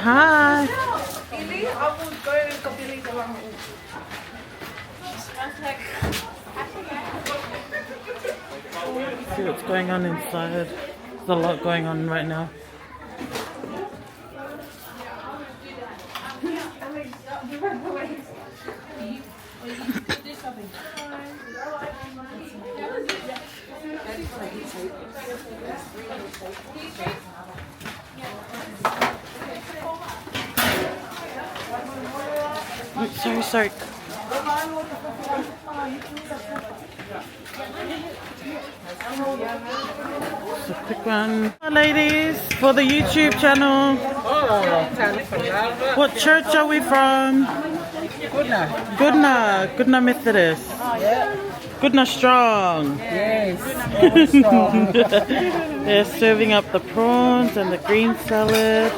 Hi. See what's going on inside. There's a lot going on right now. Oops, sorry, sorry. Just a quick one. Hi, ladies, for the YouTube channel. What church are we from? Goodna. Goodna. Goodna Methodist. Yeah. Goodna Strong. Yes. Strong. They're serving up the prawns and the green salad.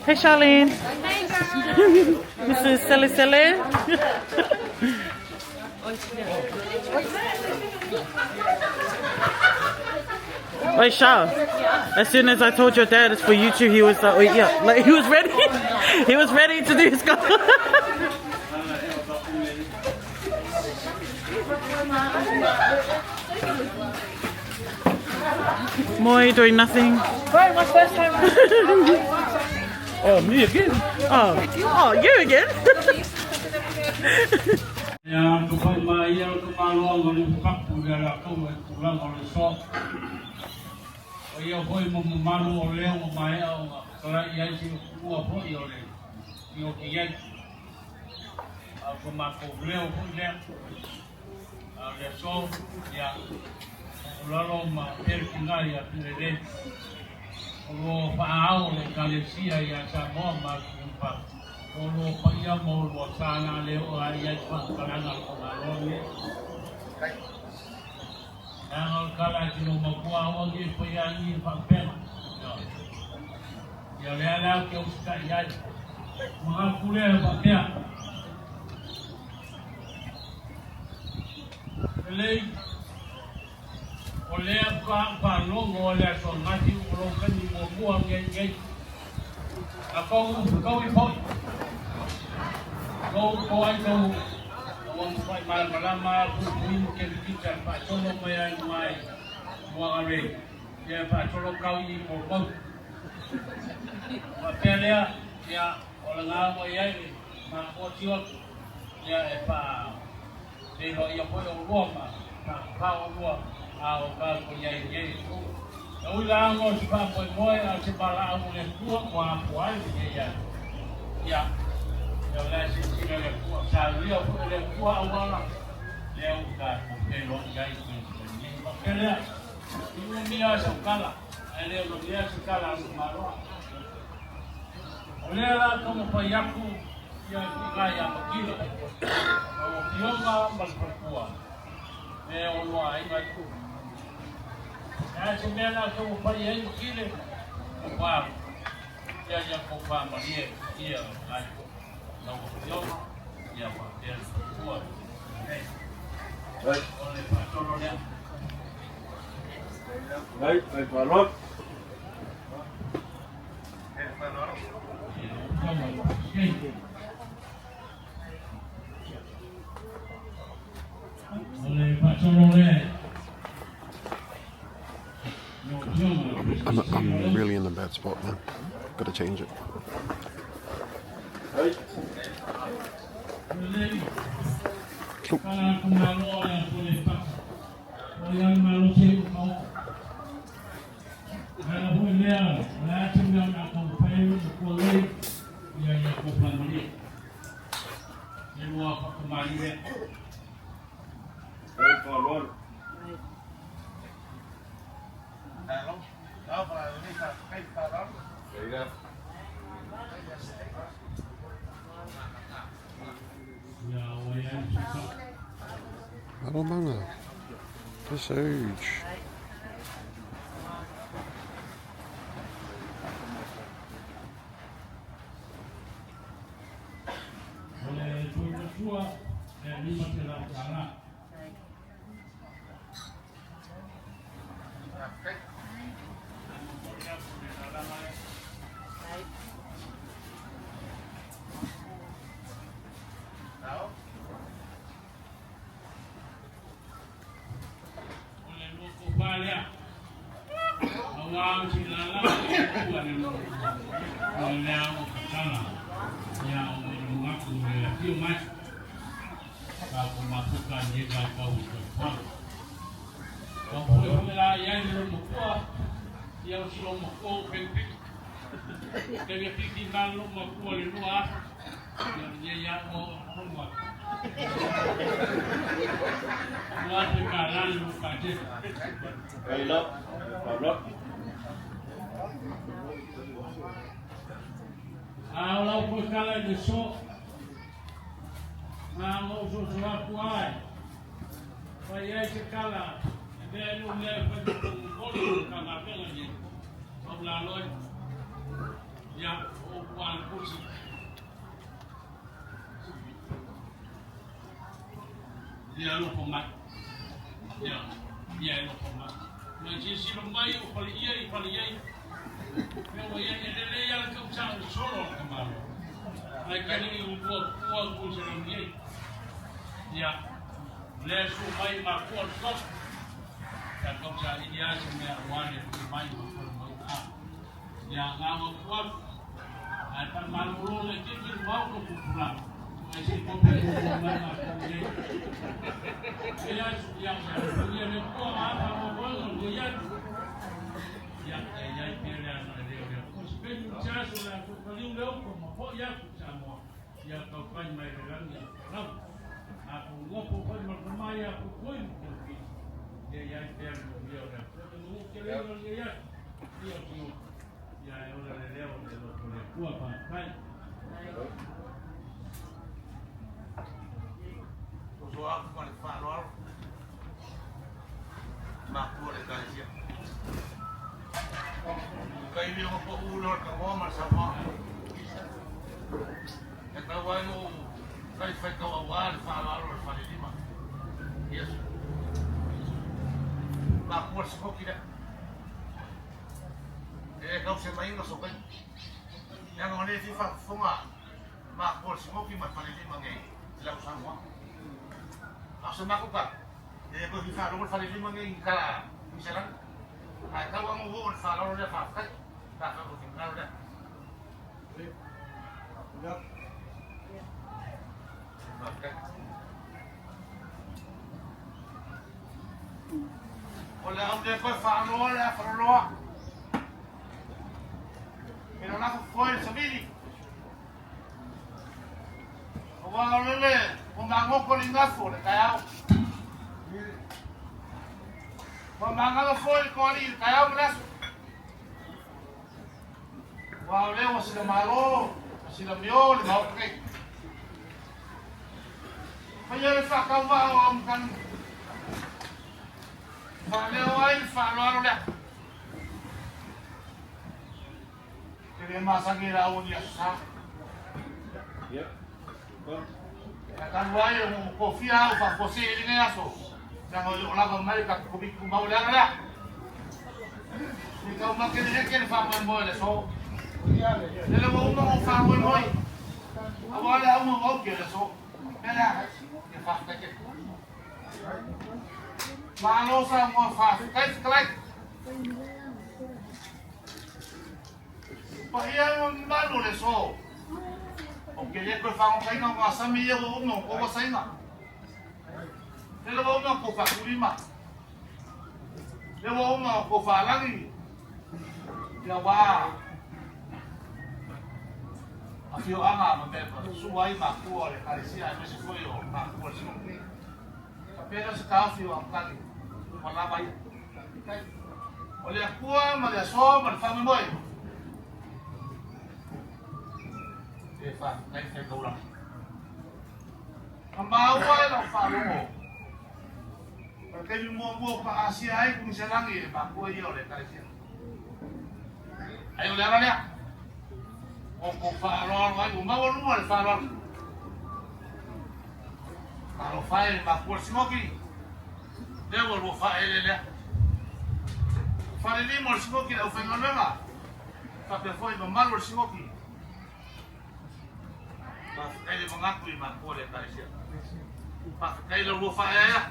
Hey Charlene. Hey girl. This is Sele Sele. Oi, Charles. As soon as I told your dad it's for YouTube, he was like, oh yeah, like he was ready. he was ready to do his goal. Moi doing nothing. Right, my first time. oh, me again? Oh, oh, you again? Ia ka fai mai ia ka maloanga le papu le la kau e tulaga o le so. O ia foi mo mamalu o lea ua maea ona talai ai se ua foi o le i o ki ai. A o makou leo foi lea. A o le aso, ia, o lalo ma pele tinai a pele le. O lo faaao le ekalesia ia Samoa ma atunuu i fafo. O lo paia ma o lua sa na le oo ai ai faamatalaga o le faamalo lenei. Leaga o le tala e te lo matua aua nei faia ai i faapena. Ia lea lea ou te usita'i ai. Manatu lea e faapea. Lelei, o lea faatoa faalogo o le aso ananafi o lou taimi muamua nei. A tou tou i foi. Tou ko ai tou ua mafai malamalama puipui ma kelikita e faasolo mai ai mai Moagalei. Ia faasolo kau i mo. Faapea lea, ia o lena ua i ai le mafoa tio ia e faa feiloaia foi oulua ma faapapā oulua a o tatou i ai nei. E ui laga o se faamoemoe a o se valaau o le Atua ua apoa ai lenei aso. Ia, ia o le a silasila le Atua, saulia foi e le Atua auala lea ua tatou feiloai ai i lenei. Faapea lea, i umia ai sau tala, ae le onomia se tala a lou maloa. O lea la taumafai atu ia tiga ia Makila, lau afioga ma le faletua, me o lua aiga i. E se mea la taumafai ai Makile, o wā, ia ia ko whāmarie, ia ai, lau afioga, ia faapea le faletua. Nei, o le faatolo lea. Vai, vai falou. O le faatolo lea. Lau afioga, I'm really in a bad spot, man. Got to change it. Lelei, kala ku malo le aso le paka. O ia le malo se u kau. Ala foi lea, o le a se mea o na kou pai o kua lei, ia ia ko whamalie. E lua whakamali lea. Vai falou. Ia o ia i suka. Lalomanga. This huge. O le tui matua, e lima te lau tāla. O le lua kopa lea. Aua o si lala o kua le lo. O le lea o katala. Ia o le lungaku le afio mai. Ka ko mapuka ni ka kau i te pang. Ka pui hui la ia i lo makua. Ia o si lo makua o peng peng. Te via piki nā lo makua le lua aso. Ia ia ia o honga. Lua te ka lani lo ka te. Vai lá, falou. A o lau pui kala i le so. Ngā ngō so so aku ai. Whai ai se kala. E mea nu mea whai mo moli o ka ngā penga ni. Au la loi. Ia, o ua le pusi. Ia loko mai. Ia, ia e loko mai. Mai silasila mai o fale ia i fale iai. Mea ua iai e lelei a le tau sao le solo a le tamaloa. Ae ke alii ulua pua ua se lagi ai. Ia, lea sua mai makua le solo. Ia kau sa ili a se mea ua le mai ma fale mai a. Ia, ngā ngā kua, ai pa malolo le kiki mau no kupula. Ai se ko pe ko mai ma ko ye. Ia ia ia le kua ma ma mo mo no ia. Ia ia ia pe le ana le le. Ko se pe mu cha so la ko ka liu le ko ma po ia ku sa mo. Ia ka kai mai le langi. Lau. A ko ngopo ko ma ko mai a ko koi ko ki. Ia ia pe le ia le. Ko le ke le ia. Ia ki. Ia e ora le leo le loto le kua pa kai. Soso aku ma le faaaloalo makua le ekalesia. Kai le o ko ulo le tagoa ma le saunoaga. E tau ai o kai fai tau auā le faaaloalo le falelima. Yes. Makua le sikoki lea. E kau se mai so kai. Ia ngo le fi faafofoga makua le sikoki ma le falelima ngei i lau saunoaga. A o se maku ka, e koe fi faalogo le falelima ngei i kala misalani. Ae tau amo o le faaaloalo lea faafetai. Ta fa ko finagalo lea. Faafetai. O le au le koe faaloa le afaloloa. E lo lafo foe le savili. O wā o lele, o mangoko le ngafu le taeao. Ua magalo foi le koali i le taeao ma le aso. Ua o lea ua sila malo ma sila mio le maota nei. Faia le faatauvaa o Aumutanu. Faaleo ai le faaaloalo lea. Te le masani e la ni aso sa. E talu ai o kofia au faafuasei i lenei aso. Leaga o le o lava mai le tatou Komiti Tumau i le aga lea. I tau make le heke le faamoemoe le aso. Lele ua uma ona ou faamoemoe. Aua le auga ua auki le aso. Mea lea, ia faafetai tele. Malo Samoa faafetai fetalai. Paia ma mamalu o le aso. Ou te le toe fagotaina o ngā sami ia ua uma o kou asaina. Lele ua uma o kou faatulima. Lele ua uma o kou faalagi. Ia wā afioaga ma mea sua ai makua o le ekalesia aemaise foi o makua o le Sinopui. Faapea se taofi o Amotali ua lava ia. O le Atua ma le aso ma le faamoemoe. E faafetai faitaulaga. Na maua e lau faalogo. O le taimi muamua ua paaasia ai Kunisalagi e le makua ia o le ekalesia. Ai o le ala lea. O kou faaaloalo ai ua maualuga le faaaloalo. Talofa e le makua le simoki. Lea ua lua faaeleelea. Falelima o le simoki le aufaigaluega. Faapea foi mamalu o le simoki. Faafetai le manatu i makua le ekalesia. Faafetai lau lua faaeaea.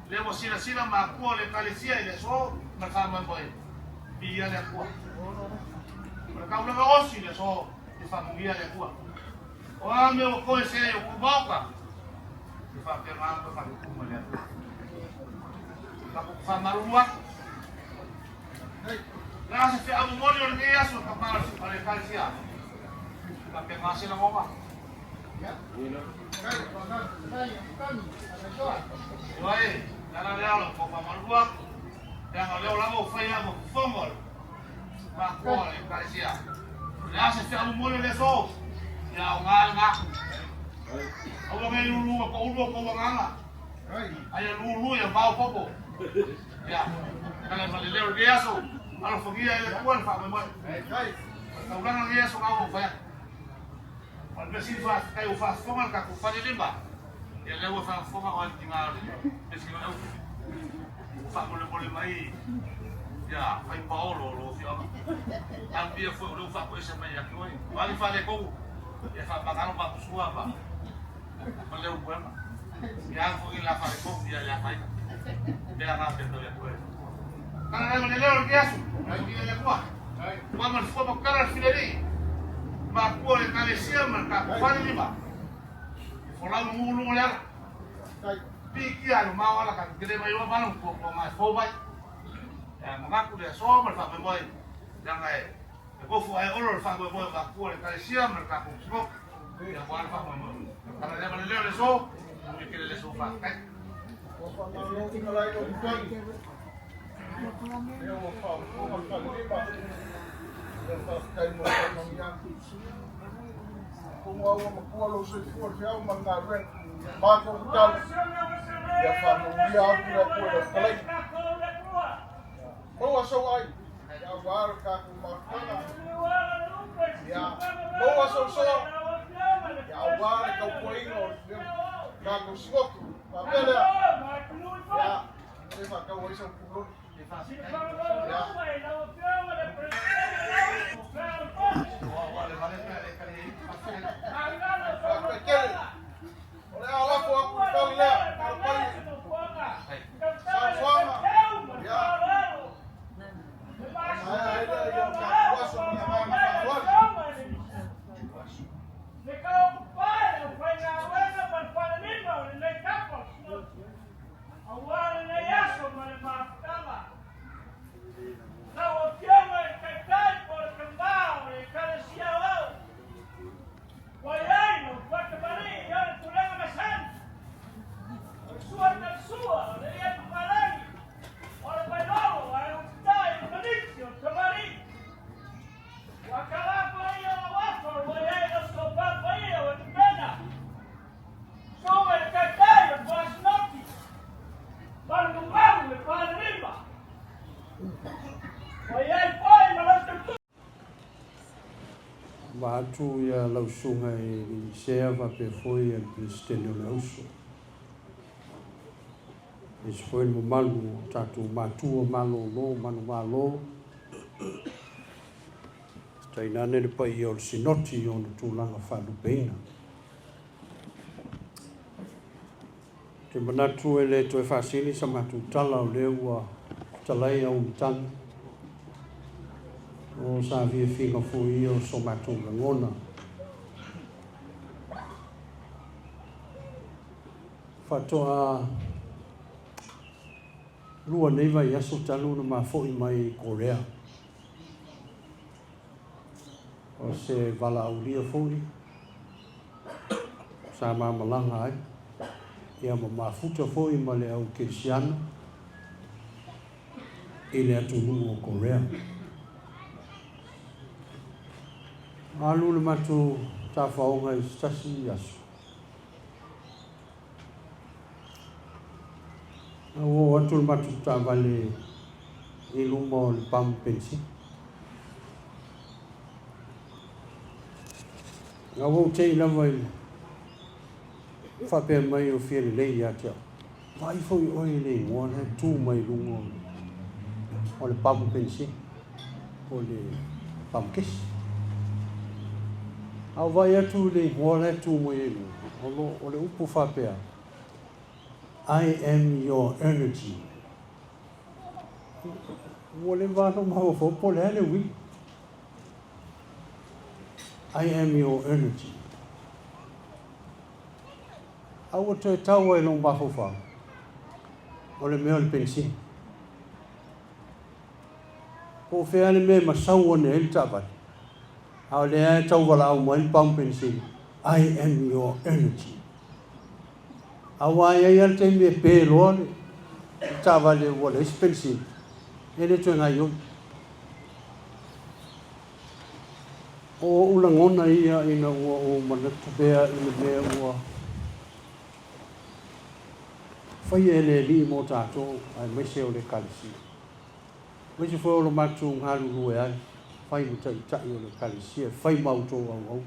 Lea ua silasila makua o le ekalesia i le aso ma le faamoemoe. Viia le Atua. O le taulaga osi i le aso e faamanuia le Atua. O a mea ua toe se ai o kou maota, e faapena ona toe faatupu mai le Atua. Tatou faamalulu atu. Le a se feau momoli o lenei aso e ka ma o le ekalesia. Faapena se lagona. Ioe, le ala lea o le kou faamalulu atu. Leaga o lea ua lava ua fai au ma fofoga o le makua o le ekalesia. O le a se feau momoli o le aso, ia aoga lena. Aua ne i lulu e toulu o tou agaga. Aia lulu ia maopoopo. Ia, kala ma le leo i lenei aso, alofagia e le Atua le faamoemoe. O le taulaga lenei aso na ua ou fai atu. O le mea sili faafetai ua faafofoga le tatou falelima. Ia lea ua faafofoga o le tiga o le mea sili o le autu. Faamolemole mai ia Faipaolo o lou afioaga. Aluia foi o lea ua faapoese mai ia te oe. O a ni faaletonu, ia faamagalo matou sua ma ma Leulumoega. Ia a foi le a faaletonu, ia le afaina. Mea na pe tau ia te oe. Tala nai ma le leo o lenei aso, nai viia le Atua. Ua ma le fua ma tala le filelii. Matua o le Ekalesia ma le tatou falelima. E folau manu luga o le ala. Piitia ai mamao ala tatou te le mailoa vala ma puapuaga e fou mai. Ae manatu le aso ma le faamoemoe leaga e tofu ae olo le faamoemoe o matua o le Ekalesia ma le tatou Sinoti. Ia aua le faamoemoe. Tala lea ma le leo le aso, manuia tele le aso faafetai. Ua faamalo fetalai lau Afioga. Lea ua faafofoga le falelima. Ia faafetai mo faamanuiaga. Atonu lava ua matua lou soifua i le feau ma le galuega. Matou tatalo, ia faamanuia atu le Atua i lau fetalaiga. Maua sou ai, ia aua le tatou mafutaga. Ia maua sou soa, ia aua le tautuaina o le tatou Sinoti. Faapea lea, ia, e faatau ai sau puloli. Ia. Faafetai tele. O le a lafo atu le tali lea, Alapai, saofaga, ia, ona maea ai lea o le tatou aso ma le agaga faaaloalo. Ua i ai lau fatamalii i ona tulaga masani, o le sua i Talisua, o le ia Papalagi, o le Vailolo, ae ututai i le Malisi o le Tamalii. Ua kalapa ia lau afa, ua i ai lau sofa paia ua tapena. Susuga i le Taitai o le Faasinoti, ma le mamalu i le Falelima. Ua i ai foi ma lau tautua. Vaeatu ia lau susuga i le Sea faapea foi le Peresetene o le Auso. Aemaise foi le mamalu o tatou matua malolo manuvalo, tainane le paia o le Sinoti i ona tulaga faalupeina. Ou te manatu e le toe faasili sa matou tala o lea ua fetalai au matagi. O sa fiafiga foi ia o so matou lagona. Faatoa lua nei vaiaso talu ona ma foi mai i Korea. O se valaaulia foi sa ma malaga ai, ia ma mafuta foi ma le au kerisiano i le atunuu o Korea. Alu le matou tafaoga i se tasi aso. Na ua oo atu le matou taavale i luma o le pamu penisini. Na ua ou tei lava i le faapea mai o fia lelei ia te au, Vaai foi oe i le igoa la e tu mai i luga o le pamu penisini, po o le pamu kesi. A ou vaai atu i le igoa la e tu mai ai i luga, o le upu faapea, I am your energy. Ua leva lava ona mafaufau po o le a le uiga. I am your energy. A ua toe tau ai lou mafaufau, o le mea o le penisini. Po o fea le mea e masau ane ai le taavale, a o lea e tau valaau mai le pamu penisini, I am your energy. Aua e i ai lava le taimi e pe loa le taavale ua leai se penisini, e le toe gaoioi. O ou lagona ia ina ua ou manatu pea i le mea ua faia e le Alii mo tatou, aemaise o le Ekalesia. Aemaise foi o lo matou galulue ai, fai ma taitai o le Ekalesia, e fai ma outou auauna.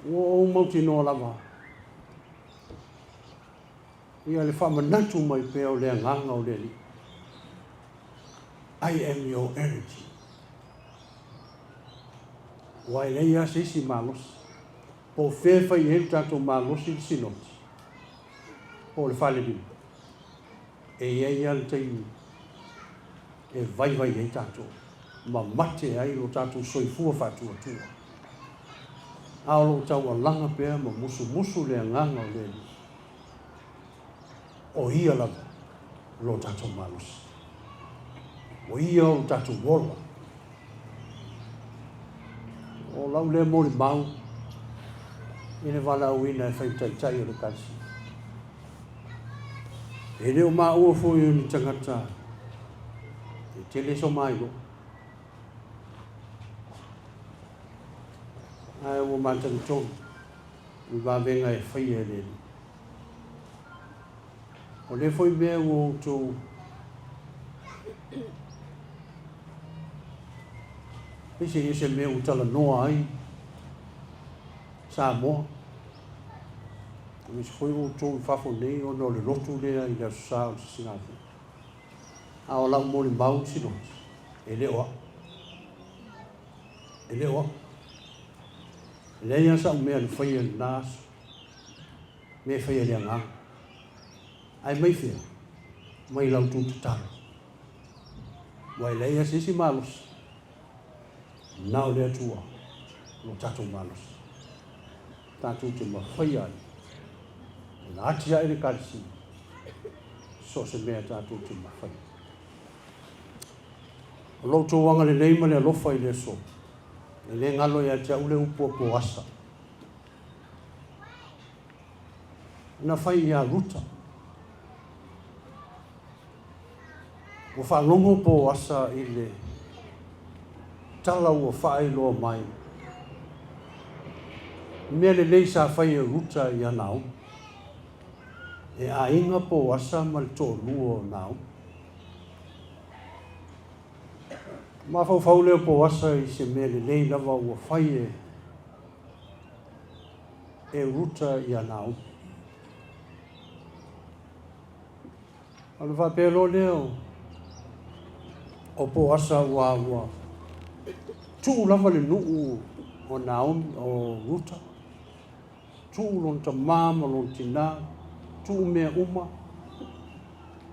Ua ou mautinoa lava. Ia le faamanatu mai pea o le Agaga o le Alii, I am your energy. Aua e leai lava se isi malosi. Po o fea e fai i ai le tatou malosi i le sinoti, po o le falelima, e i ai lava le taimi e vaivai ai tatou ma mate ai lo tatou soifua faatuatua. A o lo o taualaga pea ma musumusu le Agaga o le Alii. O Ia lava lo tatou malosi. O Ia o lo tatou ola. O lau lea molimau i le valaauina e fai taitai o le Ekalesia. E le o maua foi o ni tagata e tele so mailoa. Ae ua matagitonu i vavega e faia e le Alii. O lea foi mea ua outou peiseai o se mea ua talanoa ai Samoa, aemaise foi outou i fafo nei ona o le lotu lea i le Aso Sa o le Sisigafua. A o lau molimau Sinoti, e le o au. E le o au. E leai lava sa'u mea na faia i lena aso, mea e faia e le Agaga. Ae mai fea? Mai la outou tatalo. Aua e leai lava se isi malosi, na o le Atua lo tatou malosi. Tatou te mafaia ai ona atiae le Ekalesia, so o se mea tatou te mafaia. O lo outou agalelei ma le alofa i le aso, E le galo ia te au le upu a Poasa na fai iā Ruta. Ua faalogo Poasa i le tala ua faailoa mai i mea lelei sa fai e Ruta iā Naomi. E aiga Poasa ma le toalua o Naomi. Mafaufau lea o Poasa i se mea lelei lava ua fai e e Ruta iā Naomi. Ona faapea loa lea o Poasa ua ua tuu lava le nuu o Naomi o Ruta, tuu lona tamā ma lona tinā, tuu mea uma,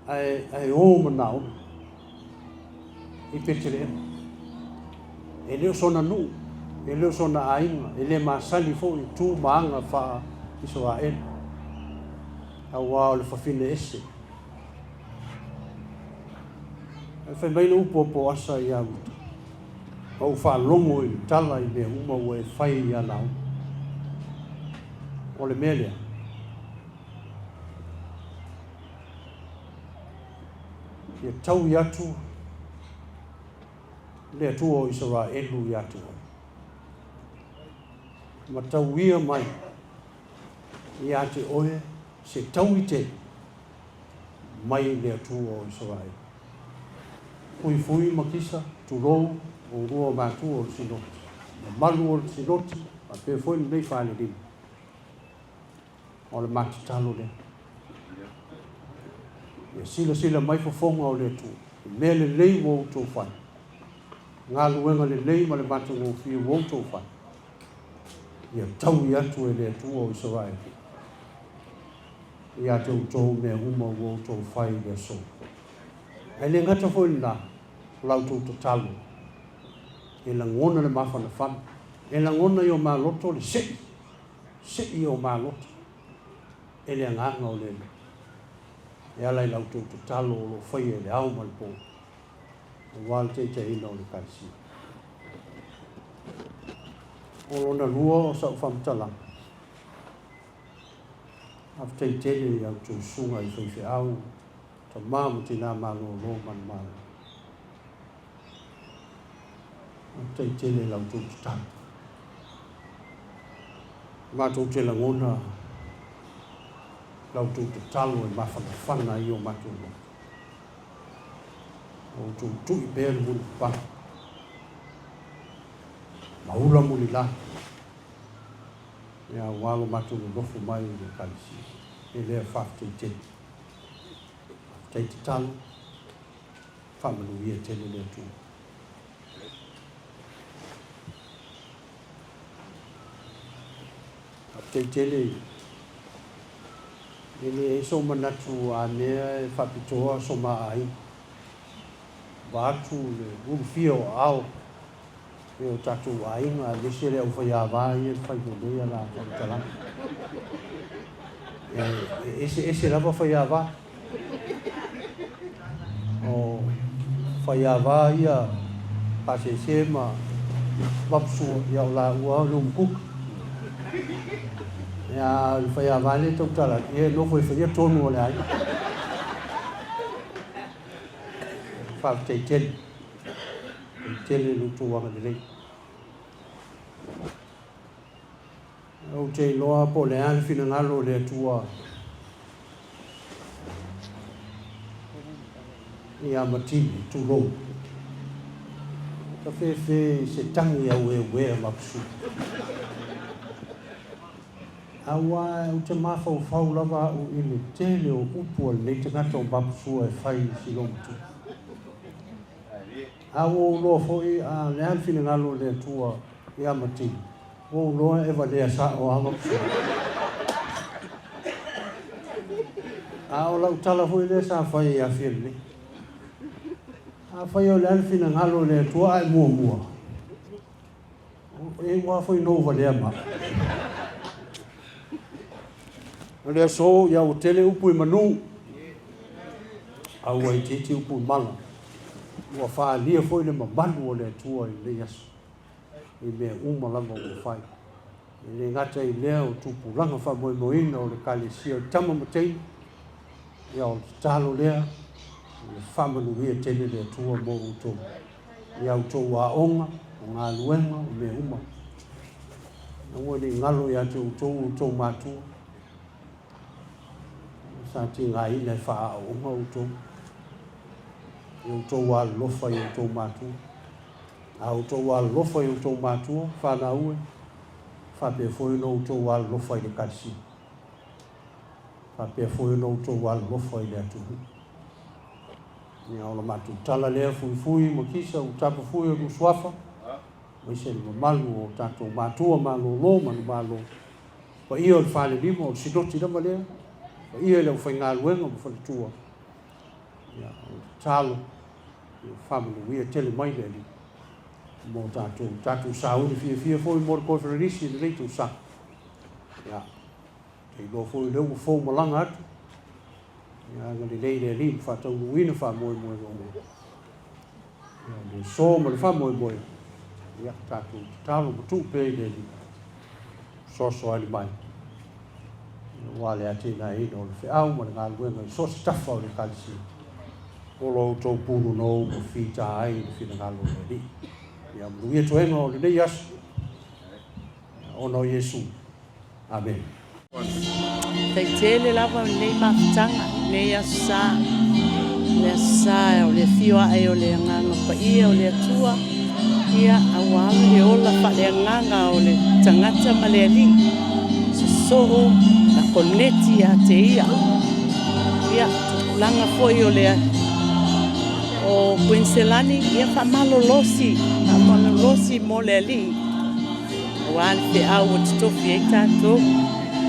ae, ae o ma Naomi i Petelehema. E le o sona nuu, e le o sona aiga, e le masani foi i tu ma aga faa-Isaraelu, auā o le fafine ese. Ae fai mai le upu a Poasa iā Ruta, Ma ou faalogo i le tala i mea uma ua e fai iā Naomi. O le mea lea, ia taui atu le Atua o Isaraelu ia te oe, ma tauia mai ia te oe se taui tele mai le Atua o Isaraelu. Fuifui ma kisa, tulou, oulua matua o le Sinoti, mamalu o le Sinoti, faapea foi lenei falelima. O le ma tatalo lea. Ia silasila mai fofoga o le Atua i mea lelei ua outou fai, galuega lelei ma le matagofie ua outou fai, ia taui atu e le Atua o Isaraelu ia te outou mea uma ua outou fai i le aso. Ae le gata foi i lena, o la outou tatalo e lagona le mafanafana, e lagona i o maloto le sei Sei o maloto e le Agaga o le Alii, e ala i la outou tatalo o lo o faia i le ao ma le po, aua le taitaiina o le Ekalesia. O lona lua o sau faamatalaga, faafetai tele i a outou susuga i faifeau, tama ma tinā malolo manumalo. Faafetai tele i la outou tatalo. Matou te lagona la outou tatalo e mafanafana ai o matou loto. O outou tui pea le mulipapala. Ma ula mulila. Ia aua lo matou nonofo mai i le Ekalesia. E lea faafetai tele. Faafetai tatalo, faamanuia tele le Atua. Faafetai tele e leai sou manatu a mea e faapitoa so ma aiga. Vaeatu le ulufia o aao e o tatou aiga aemaise le aufaiava ia e fai mai nei a la faamatalaga. E eseese lava faiava. O faiava ia pasese ma vapusua, ia o laua o le umukuka. Ia a o le faiava lea e tautala atu, ia e nofo e faia tonu o le aiga. Faafetai tele. Faafetai tele i lo outou agalelei. Ou te iloa po o le a le finagalo o le Atua ia Matili, tulou, tafefe i se tagi aueuea mapusua. Aua ou te mafaufau lava au i le tele o upu a lenei tagata o Mapusua e fai i si loumatua. A ua ou iloa foi a le a le finagalo o le Atua ia Matili, ua ou iloa e valea sao lava Mapusua. A o lau tala foi lea sa fai ia Fialelei. Afai o le a le finagalo o le Atua ae muamua, E ua foi no valea ma. O le aso ia ua tele upu i manu, a ua itiiti upu i mala. Ua faaalia foi le mamalu o le Atua i lenei aso, i mea uma lava ua fai. E le gata i lea o tupulaga faamoemoeina o le Ekalesia o Tama ma Teine, ia o le tatalo lea, ia faamanuia tele le Atua mo outou. I a outou aoga, o galuega, o mea uma. Aua ne i galo ia te outou outou matua, sa tigaina e faaaooga outou, i outou alolofa i outou matua. A outou alolofa i outou matua, fanau e, faapea foi ona outou alolofa i le Ekalesia. Faapea foi ona outou alolofa i le atunuu. Ia, o la matou tala lea, Fuifui ma Kisa, ua tapa fui o lou suafa, aemaise le mamalu o tatou matua malolo manumalo, paia o le falelima, o le sinoti lava lea, paia i le aufaigaluega ma faletua. Ia, o le tatalo, ia faamanuia tele mai le Alii mo tatou, tatou sauni fiafia foi mo le koneferenisi i lenei tausaga. Ia, Te iloa foi o lea ua fou malaga atu, ia agalelei le Alii ma faataunuuina faamoemoega uma. Ia le aso ma le faamoemoe, ia tatou tatalo ma tuu pea i le Alii, fesoasoani mai, aua le atinaeina o le feau ma le galuega i so o se tafa o le Ekalesia. O lo outou punonou ma fita ai le finagalo o le Alii. Ia manuia toega o lenei aso, ona o Iesu. Amene. Faafetai tele lava i lenei mafutaga, lenei Aso Sa. O le Aso Sa o le afio ae o le Agaga Paia o le Atua, ia aua le ola faaleagaga o le tagata ma le Alii, sosoo ma koneti ia te Ia. Ia, tupulaga foi o le o Kuiniselani, ia faamalolosi, faamalolosi mo le Alii. Aua le feau ua totofi ai tatou.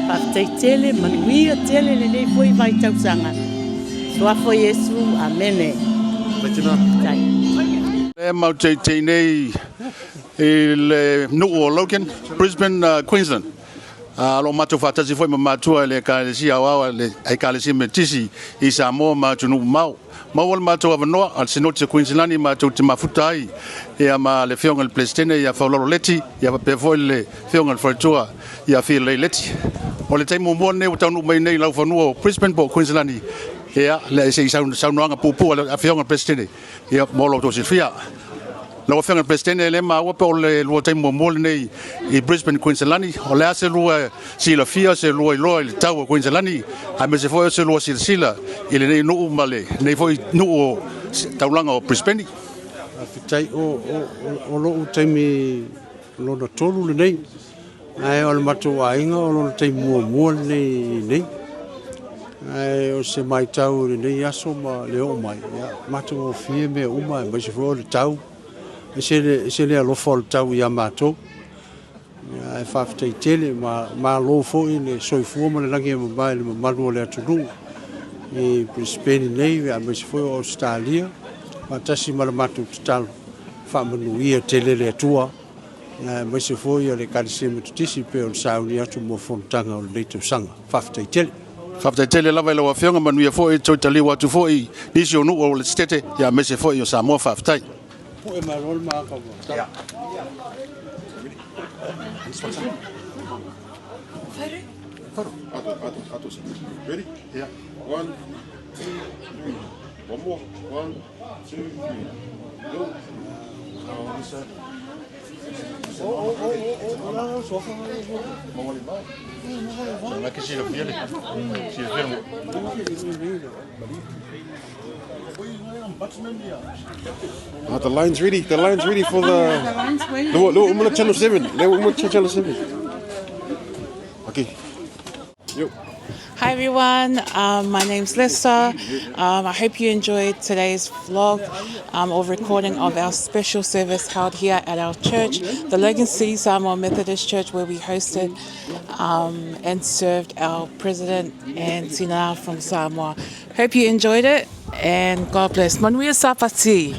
Faafetai tele, manuia tele lenei foi vaitausaga. Suafa o Iesu, amene. Faafetai. E mau teitei nei i le nuu o Logan, Brisbane, Queensland. O lo o matou faatasi foi ma matua i le Ekalesia Aoao a le Ekalesia Metotisi i Samoa ma atunuu mamao. Maua le matou avanoa a le Sinoti o Kuiniselani matou te mafuta ai ia ma le Afioga i le Peresetene ia Faulalo Leti ia faapea foi le Afioga i le Faletua ia Fialelei Leti. O le taimi muamua lenei ua taunuu mai nei i laufanua o Brisbane po o Kuiniselani ia le se i saunoaga puupuu a le Afioga i le Peresetene ia mo lo outou silafia. Lau Afioga i le Peresetene, e le maua pe o le lua taimi muamua lenei i Brisbane, Kuiniselani. O le a se lua silafia, se lua iloa i le tau o Kuiniselani, aemaise foi o se lua silasila i lenei nuu ma lenei foi nuu o taulaga o Brisbane? Faafetai. O lou taimi lona tolu lenei, ae o le matou aiga o lona taimi muamua lenei i inei. Ae o se maitau i lenei aso ma le oo mai, ia, matagofie mea uma aemaise foi o le tau. Ese le, ese le alofa o le tau ia matou. Ia, ae faafetai tele ma malo foi le soifua ma le lagi e mama i le mamalu o le atunuu i Brisbane nei aemaise foi o Ausetalia faatasi ma le matou tatalo faamanuia tele le Atua aemaise foi o le Ekalesia Metotisi pei ona sauni atu mo fonotaga o lenei tausaga. Faafetai tele. Faafetai tele lava i lau Afioga, manuia foi toe taliu atu foi i nisi o nuu o le Setete, aemaise foi o Samoa. Faafetai. Pue malo le maaka ua. Ready? Yeah. One, two, three. One more. One, two, three. Go. Ah, the line's ready. The line's ready for the. The line's waiting. Lua, lua, umala channel 7. Lua, umala channel 7. Okay. Yo. Hi everyone, my name's Lisa. I hope you enjoyed today's vlog or recording of our special service held here at our church, the Logan City Samoa Methodist Church, where we hosted and served our president and Tina from Samoa. Hope you enjoyed it and God bless. Manuia Sapati.